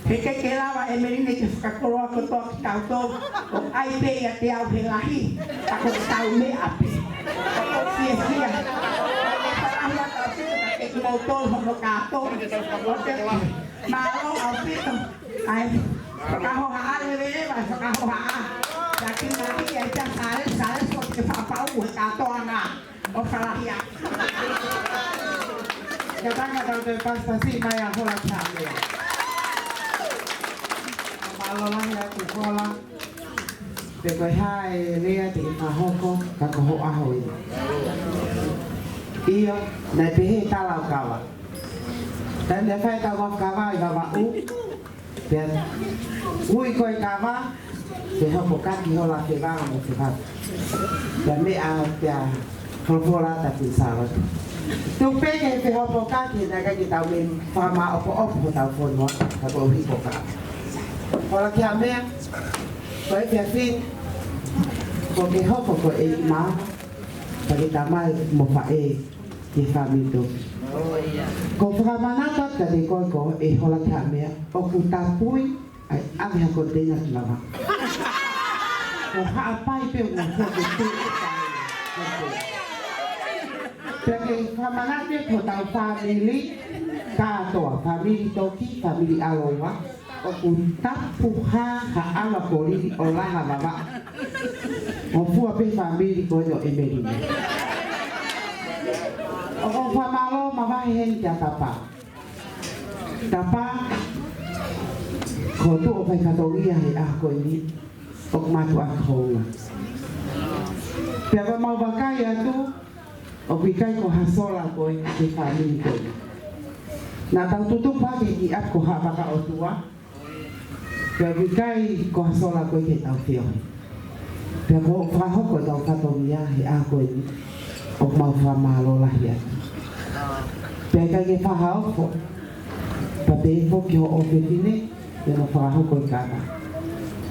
He ʻikai ke lava ʻe Meline ke fakakoloa kotoa kitautolu. ʻOku ʻai pē ʻiate au he lahi. Ka ko ʻetau meʻa pē. Ko e fiefia. Fakahua tau pē ke kimoutolu hono kātoa. ʻOku mālō ʻaupito. ʻAi. Fakahoha ʻa e leveleva, fakahoha ʻa. Taki mai ʻe ia Sale, Sale, ko e fakapau e kātoanga. ʻO falahia. Ka tanga tau te pasipasi mai ʻa Hola Kihamea. Mālō lahi atu Hola. Pe ko e hā e lea te ke fakahoko, ka ko ho ʻaho ia. ʻIo, naʻe pehē tala ʻo kava. Taimi naʻe fai e tau mafu kava ʻi Vavaʻu. Pea ui ko e kava, pea hoko kaki Hola Fevava mo Fevava. Pea meʻa, pea folofola atu ʻa Kuini Sālote. Tuku pē ke fehopokaki, naʻe ʻikai ke tau mei fakamaʻopoʻopo hotau fonua, ka ko e hiko kava. Hola Kihamea, ko e efiafi ni, kuo ke hoko ko e ʻeiki maama, pea ke tamai mo faʻē ki he fāmili Toki. Ko e fakamanatu atu kiate koe ko e Hola Kihamea, ʻoku tapui ʻa e ʻave ha konteina ki Vavaʻu. Ko Haʻapai pē ʻoku ngofua ke tuʻu e konteina. Pea ke fakamanatu ki hotau fāmili kātoa, fāmili Toki, fāmili ʻAloua, ʻoku tapu hā ha ʻalu ʻa Kolili ʻo langa Vavaʻu. Ngofua pē fāmili ko eni ʻo ʻEmelini. ʻOku ou fakamālō mavahe heni kia Tapa. Tapa, ko hoʻo tuʻu ʻo fai fatongia he ʻaho ko eni, ʻoku mātuʻaki hounga. Pea ko ʻemau vakai atu, ʻoku ʻikai ko ha sola koe ki he fāmili ko eni. Naʻa tau tutupu hake ki ʻapi ko Haʻavaka ʻOtua, pea ʻoku ʻikai ko ha sola koe ki heʻetau feohi. Pea ko hoʻo fakahoko ʻetau fatongia he ʻaho ko eni, ʻoku mau fakamālō lahi atu. Pea ʻikai ke fakaofo, pea pehē foki ki hoʻo ʻofefine, pea mo fakahoko e kava.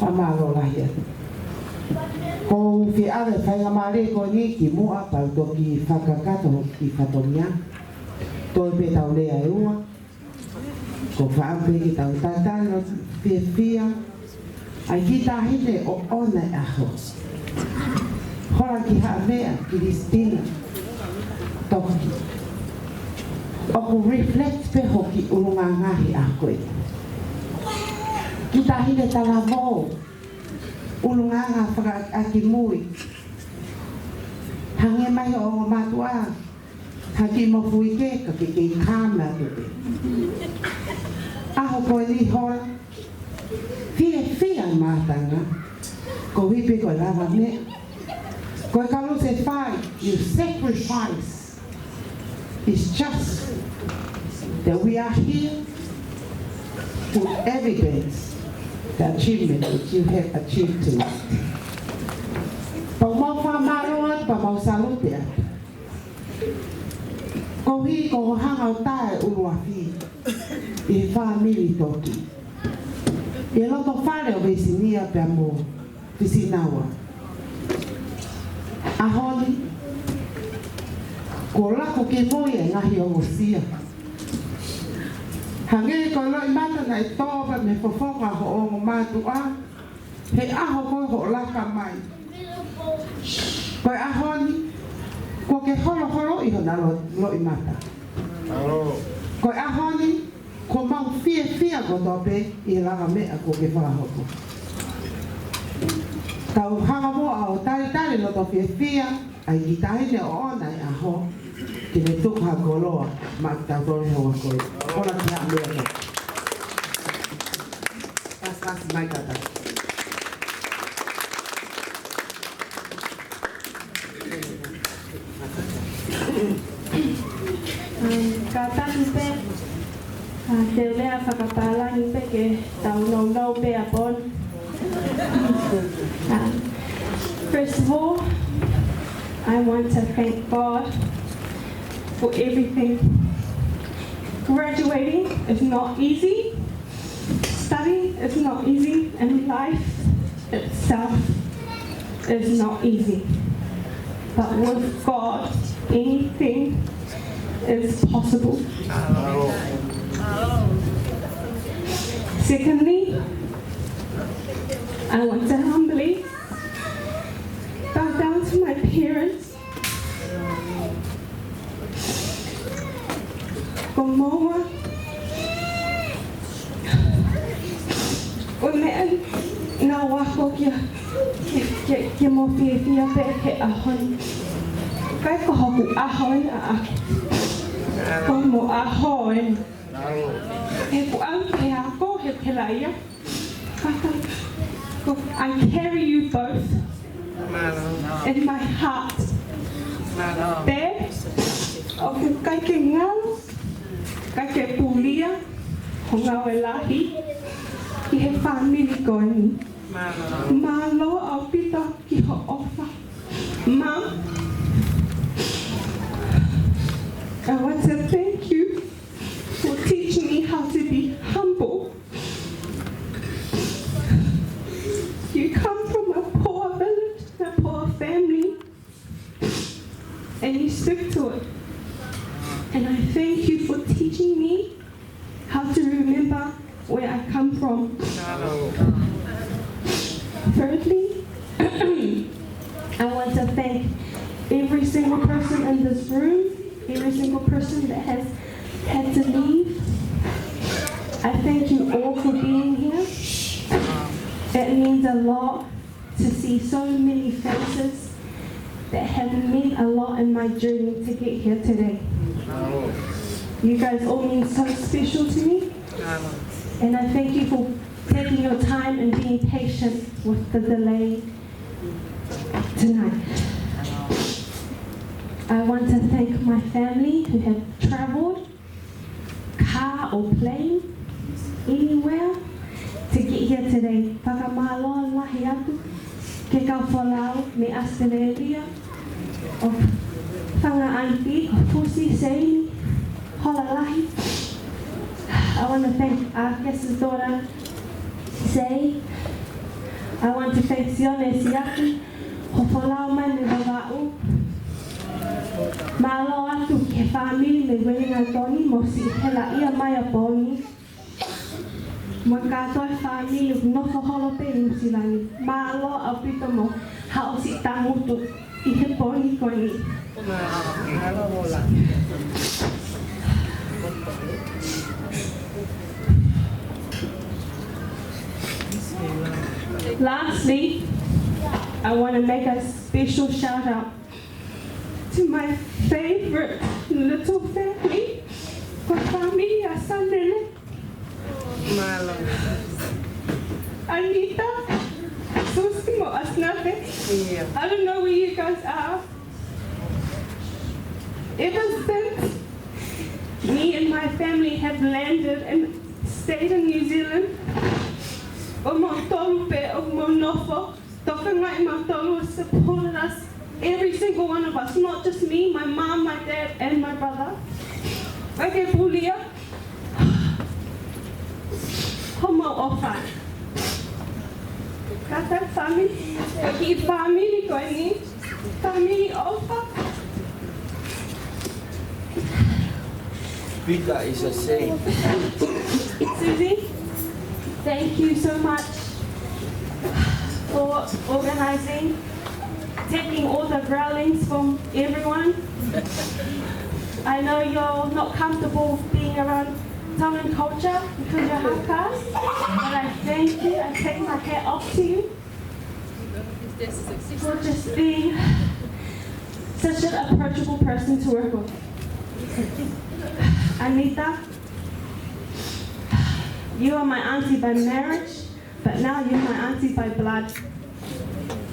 Fakamālō lahi atu. Ko u fie ʻave faingamālie ko eni ki muʻa, pea u toki fakakakato hoku kiʻi fatongia. Toe pē ʻetau lea ʻe ua. Ko e fakaʻamu pē ke tau tatali ʻo fiefia ʻa e kiʻi taʻahine ʻoʻona e ʻaho. Hola Kihamea Kilistina Toki. ʻOku reflect pē hoʻo kiʻi ʻulungaanga he ʻaho ko ē. Kiʻi taʻahine talavou, ʻulungaanga fakaʻakimui. Hangē mai hoʻo ongo mātuʻa, ha kiʻi mofuike ka ke kei kama atu pē. ʻAho ko eni Hola, fiefia mātanga, koeʻuhi pē ko e lavameʻa. Ko e kalusefai, you sacrifice. It's just that we are here to evidence the achievement which you have achieved tonight. Pea mau fakamālō atu, pea mau salute atu. Koeʻuhi ko hoʻo hanga ʻo tā e ʻuluafi ʻi he fāmili Toki. ʻI he loto fale ʻo Veisinia pea mo Fisinaua. ʻAho ni, kuo laku kimui e ngaahi ongosia. Hangē ko e loʻimata naʻe tō pē mei he fofonga hoʻo ongo mātuʻa, he ʻaho ko ē hoʻo laka mai. Ko e ʻaho ni, kuo ke holoholoʻi hona lo-, loʻimata. Ko e ʻaho ni, kuo mau fiefia kotoa pē ʻi he lavameʻa kuo ke fakahoko. Tau hanga muʻa ʻo talitali loto fiefia ʻa e kiʻi taʻahine ʻoʻona e ʻaho. ke ne tuku ha koloa maʻa kitautolu he ʻaho ko eni. Kona ki ha meʻa ko. Pasipasi mai kātaki. Um, kātaki pē, uh, te u lea fakapālangi pē ke tau nounou pē ʻa Bon. Um, first of all, I want to thank God for everything. Graduating is not easy. Study is not easy, and life itself is not easy. But with God, anything is possible. Secondly, I want to humbly bow down to my parents. Ko moua, ko e meʻa naʻa ku ako kia, kia, kia, kia mo fiefia pē he ʻaho ni. ʻIkai ko hoku ʻaho eni ʻaʻaku. Ko hoʻomou ʻaho eni. He kuo ʻalu ke ako, he pela ia. Ko, I carry you both in my heart. Dad, ʻoku ʻikai ke ngalo, ʻikai ke pulia ho ngāue lahi ʻi he fāmili ko eni. Mālō ʻaupito ki hoʻo ʻofa. Mum, I want to thank you for teaching me how to be humble. You come from a poor village, a poor family, and you stick to it. And I thank you for teaching me how to remember where I come from. Thirdly, I want to thank every single person in this room, every single person that has had to leave. I thank you all for being here. It means a lot to see so many faces that have meant a lot in my journey to get here today. You guys all mean so special to me, and I thank you for taking your time and being patient with the delay tonight. I want to thank my family who have traveled, car or plane, anywhere, to get here today. Fakamālō lahi atu ki he kau folau mei Australia, ʻo fanga aunty, ʻo Fusi, Seini, Hola Lahi. I want to thank our guest daughter, Say. I want to thank Sione Siaki, hoʻo folau mai mei Vavaʻu. Mālō atu ki he fāmili mei Uelingatoni mo siʻi helaʻia mai ʻa Boni. Mo e kātoa e fāmili ʻoku nofo holo pē ʻi Nuʻusila ni. Mālō ʻaupito mo haʻo siʻi tangutu ʻi he pooni ko eni. Lastly, I want to make a special shout out to my favorite little family, ko e fāmili ʻa Sanele. Mālō. Anita, Susi mo Asnape. Yeah. I don't know where you guys are. Ever since me and my family have landed and stayed in New Zealand, ʻoku mou tolu pē ʻoku mou nofo, tokangaʻi mautolu, supported us, every single one of us, not just me, my mom, my dad, and my brother. ʻIkai ke pulia homou ʻofa. Kātaki fāmili, ʻa e kiʻi fāmili ko eni, fāmili ʻofa. Peter is a saint. Susie, thank you so much for organizing, taking all the growlings from everyone. I know you're not comfortable being around Tongan culture because you're half caste, but I thank you, I take my hat off to you for just being such an approachable person to work with. Anita, you are my auntie by marriage, but now you're my auntie by blood.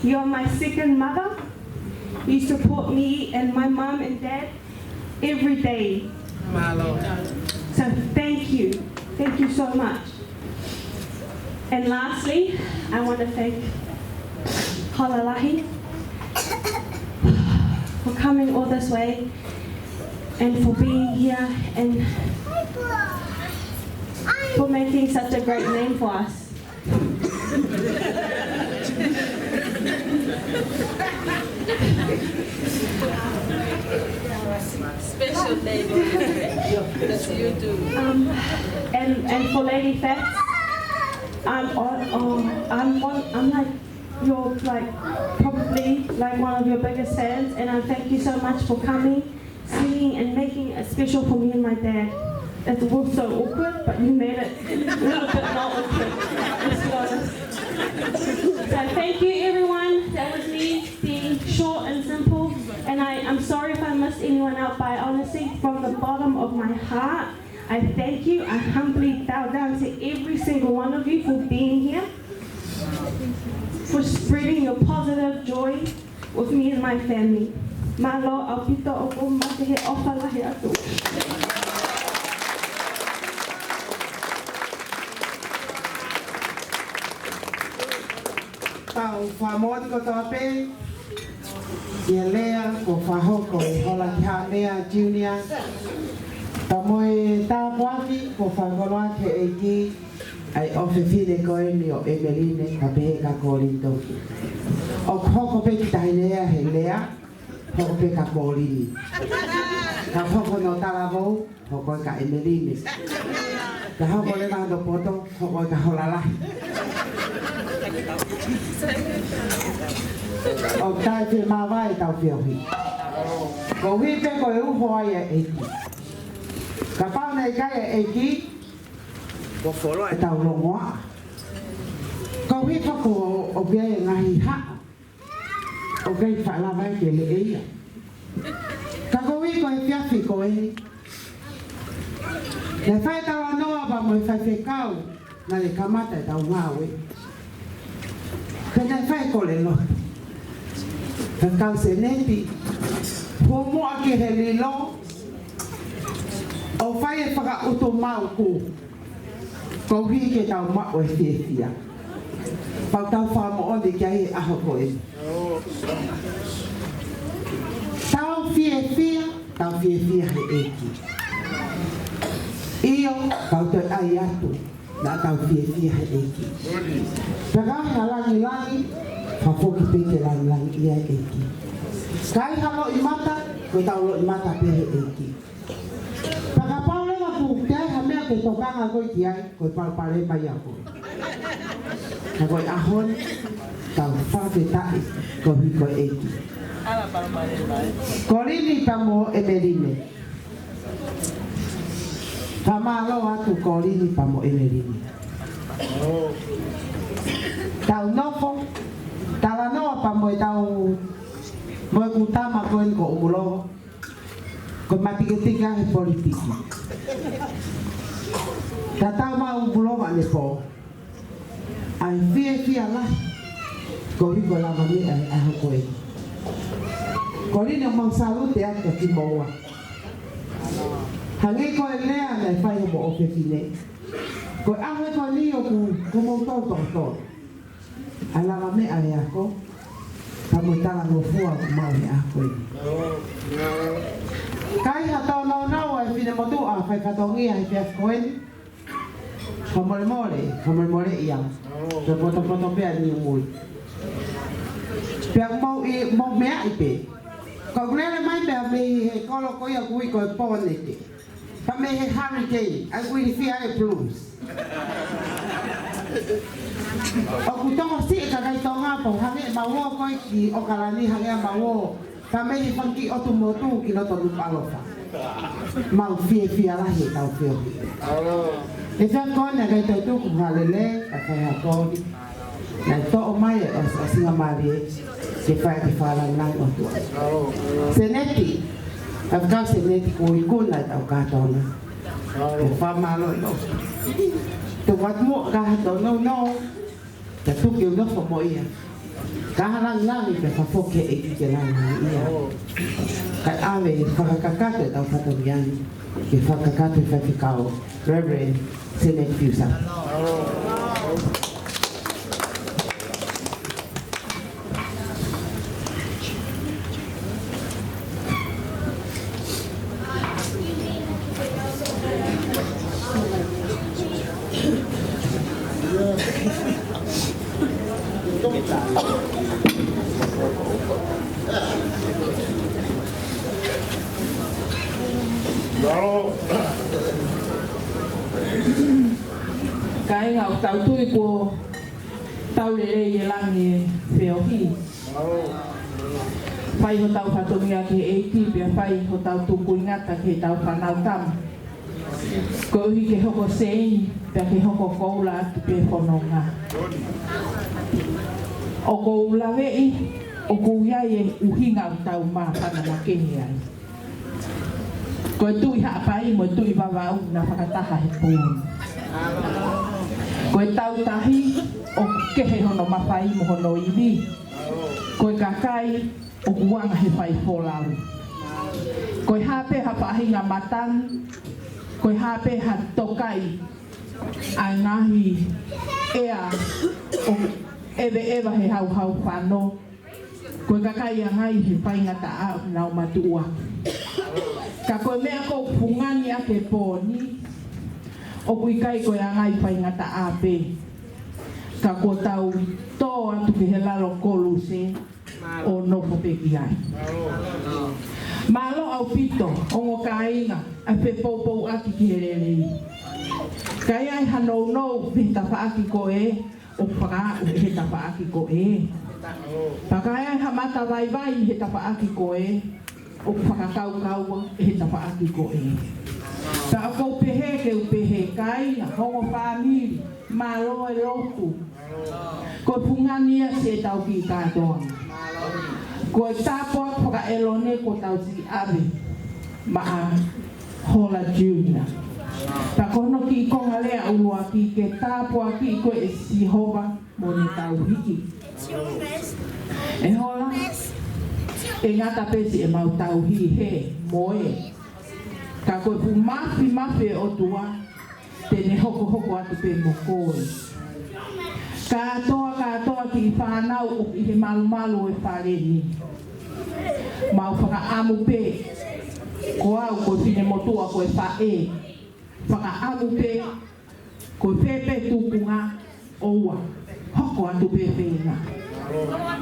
You are my second mother. You support me and my mum and dad every day. Mālō. So thank you. Thank you so much. And lastly, I want to thank Hola Lahi for coming all this way and for being here and for making such a great name for us. Special name. That's you do. Um, and, and for Lady Fats, I'm on, um, I'm one, I'm like your, like, probably like one of your biggest fans, and I thank you so much for coming, singing and making it special for me and my dad. It was so awkward, but you made it a little bit not awkward. Let's be honest. So thank you, everyone. That was me being short and simple. And I, I'm sorry if I missed anyone out, but I honestly, from the bottom of my heart, I thank you. I humbly bow down to every single one of you for being here, for spreading your positive joy with me and my family. Mālō ʻaupito ʻoku mate he ʻofa lahi atu. Tau fakamoʻoni kotoa pē ʻi he lea kuo fakahoko ʻe Hola Kihaʻamea Junior, pea mo e tāpuaki kuo fakakoloa ʻe he ʻEiki ʻa e ʻofefine ko eni ʻo ʻEmeline, ka pehē kia Kolini Toki. ʻOku hoko pē ki tahi lea he lea, hoko pē kia Kolini. Ka hoko hono talavou, hoko ia kia ʻEmeline. Ka hoko leva hono poto, hoko ia kia Hola Lahi. ʻOku taʻefie māvae ʻetau feohi. Koeʻuhi pē ko e uho ia ʻa e ʻEiki. Kapau naʻe ʻikai ʻa e ʻEiki, kuo fuoloa ʻetau longoaʻa. Koeʻuhi pē ko ʻoku ʻi ai e ngaahi haʻa ʻoku ʻikai faʻa lava ai ke leʻeia. Ka koeʻuhi ko e efiafi ko eni, naʻe fai e talanoa pea mo e faifekau naʻe kamata ʻetau ngāue. Pea naʻe fai e kole lotu. Faifekau Seneti, hū muʻa ki he lilo, ʻo fai e fakaʻutumauku. Koeʻuhi ke tau maʻu e fiefia. Pea tau fakamoʻoni ki ai he ʻaho ko eni. Tau fiefia, tau fiefia he ʻEiki. ʻIo, tau toe ʻai atu, naʻa tau fiefia he ʻEiki. Pea ka ʻi ai ha langilangi, fakafoki pē ke langilangiʻia e ʻEiki. Ka ʻi ai ha loʻimata, ko ʻetau loʻimata pē he ʻEiki. Pea kapau leva ʻoku ʻi ai ha meʻa ke tokanga koe ki ai, ko e palopalema ia ko ē. Ka ko e ʻaho ni, tau fakafetaʻi koeʻuhi ko e ʻEiki. Kolini pea mo ʻEmeline. Fakamālō atu Kolini pea mo ʻEmeline. Tau nofo, talanoa pea mo ʻetau, mo ʻeku tama ko eni ko ʻUmulongo. Ko e matikitiki ʻa e politiki. Tatau mo ʻUmulongo ʻanepō. ʻA e fiefia lahi. Koeʻuhi ko e lavameʻa ʻa e ʻaho ko ē. Kolini, mau salute atu kia kimoua. Hangē ko e lea naʻe fai hoʻomo ʻofefine. Ko e ʻaho ko eni ʻoku, ko moutolu tokotolu. ʻA e lavameʻa ʻa e ako, pea mo e talangofua ʻoku maʻu he ako eni. Ka ʻi ai ha tōnounou ʻa e finemotuʻa fai fatongia he efiafi ko eni, fakamolemole, fakamolemoleʻi au. Pea potopoto pē ʻa e niʻihi mui. Pea mou ʻi, mou meaʻi pē. Ko e lele mai pē mei he kolo ko ia ʻoku ui ko e Pōneke. Pea mei he hurricane, ʻa ia ʻoku ʻilifia ai e Blues. ʻOku tokosiʻi e kakai Tonga pea hangē ʻemau ō ko ē ki ʻOkalani hangē ʻemau ō. Pea mei he fanga kiʻi ʻotu motu ki loto Nukuʻalofa. Mau fiefia lahi ʻetau feohi. ʻE fea kone kai tau tuku ha lele, ka fai ha koni. Naʻe toʻo mai e ʻos-, ʻosinga mālie, ke fai ke fakalangilangi ʻOtua. Seneti, Ka ka se ne ti ko i kuna tau ka tona. Ke fa malo no. Te wat mo ka to no no. Te tu ke no fo mo ia. Ka halang nani ke fa fo ke e ki ke lang ia. Ka ave fakakakato tau fatongia ni. Ke fakakakato fa ki kau. Reverend Senate Fusa. Kāinga, ʻoku tau tui kuo tau lelei e langi ʻe feohi. Fai hotau fatongia ki he ʻEiki, pea fai hotau tukuingata ki heʻetau fānau tama. Koeʻuhi ke hoko Seini, pea ke hoko koula atu pē fononga. ʻOku ou laveʻi, ʻoku ʻi ai e ʻuhinga ʻoku tau māfana makehe ai. Ko e Tuʻi Haʻapai mo e Tuʻi Vavaʻu naʻe fakataha he pō ni. Ko e Tautahi ʻoku kehe hono mafai mo hono ivi. Ko e kakai ʻoku anga he fai folau. Ko e hā pē ha faʻahinga matangi, ko e hā pē ha tokai ʻa e ngaahi ʻea ʻoku ʻeveʻeva he hauhau fano. Ko e kakai ʻa ngai he faingataʻa ʻoku nau matuʻuaki. Ka ko e meʻa ʻoku fungani ʻaki e pō ni, ʻoku ʻikai ko e ʻa ngai faingataʻa pē. Ka kuo tau tō atu ki he lalo koluse ʻo nofo pē ki ai. Mālō ʻaupito, ongo kāinga, ʻa e fepoupouaki ki he lelei. Ka ʻi ai ha nounou mei he tafaʻaki ko ē, ʻoku fakaaʻu ʻe he tafaʻaki ko ē. Pea ka ʻi ai ha matavaivai he tafaʻaki ko ē, ʻoku fakakaukau ʻe he tafaʻaki ko ē. Pea ʻoku ou pehē ke u pehē, kāinga, ongo fāmili, mālō e lotu. Ko e fungani ia siʻetau kiʻi kātoanga. Ko e tāpuaki fakaʻelone kuo tau siʻi ʻave maʻa Hola Junior. Pea ko hono kiʻi konga lea ʻuluaki, ke tāpuakiʻi koe ʻe Sihova mo ʻene tauhi. ʻE Hola, ʻe ngata pē siʻemau tauhi he mo e. Ka ko e fuʻu māfimafi ʻo e ʻOtua, te ne hokohoko atu pē mo koe. Kātoa, kātoa kiʻi fānau ʻoku ʻi he malumalu ʻo e fale ni. Mau fakaʻamu pē, ko au ko e finemotuʻa ko e faʻē. Fakaʻamu pē, ko e fē pē tukunga, ʻoua, hoko atu pē feinga.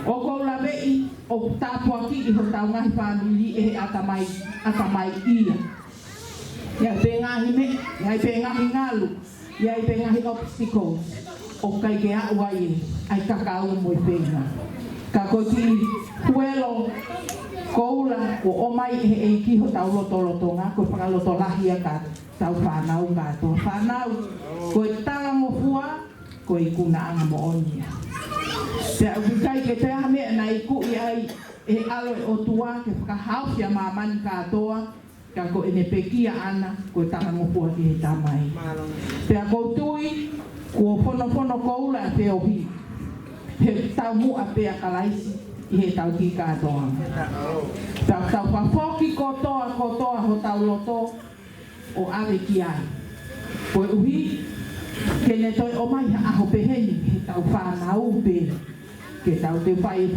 ʻOku ou laveʻi, ʻoku tāpuakiʻi hotau ngaahi fāmili ʻe he ʻatamai, ʻatamai ia. ʻI ai pē ngaahi meʻa, ʻi ai pē ngaahi ngalu, ʻi ai pē ngaahi obstacles, ʻoku ʻikai ke aʻu ai ʻa e kakau mo e feinga. Ka ko e kiʻi huelo koula kuo ʻomai ʻe he ʻEiki hotau lotolotonga, ko e fakalotolahi ia ka tau fānau kātoa. Fānau, ko e talangofua, ko e ikunaʻanga moʻoni ia. Pea ʻoku ʻikai ke toe ʻi ai ha meʻa naʻe ikuʻi ai ʻe he ʻAlo ʻo e ʻOtua ke fakahaofi ʻa māmani kātoa, ka ko ʻene pekia ʻaʻana, ko e talangofua ki he Tamai. Pea ʻoku ou tui, kuo fonofono koula ʻa e feohi, he taumuʻa pē ʻa Kalaisi ʻi heʻetau kiʻi kātoanga. Pea tau fakafoki kotoa, kotoa hotau loto, ʻo ʻave ki ai. Koeʻuhi, ke ne toe ʻomai ha ʻaho pehē ni, heʻetau fānau pē, ke tau toe fai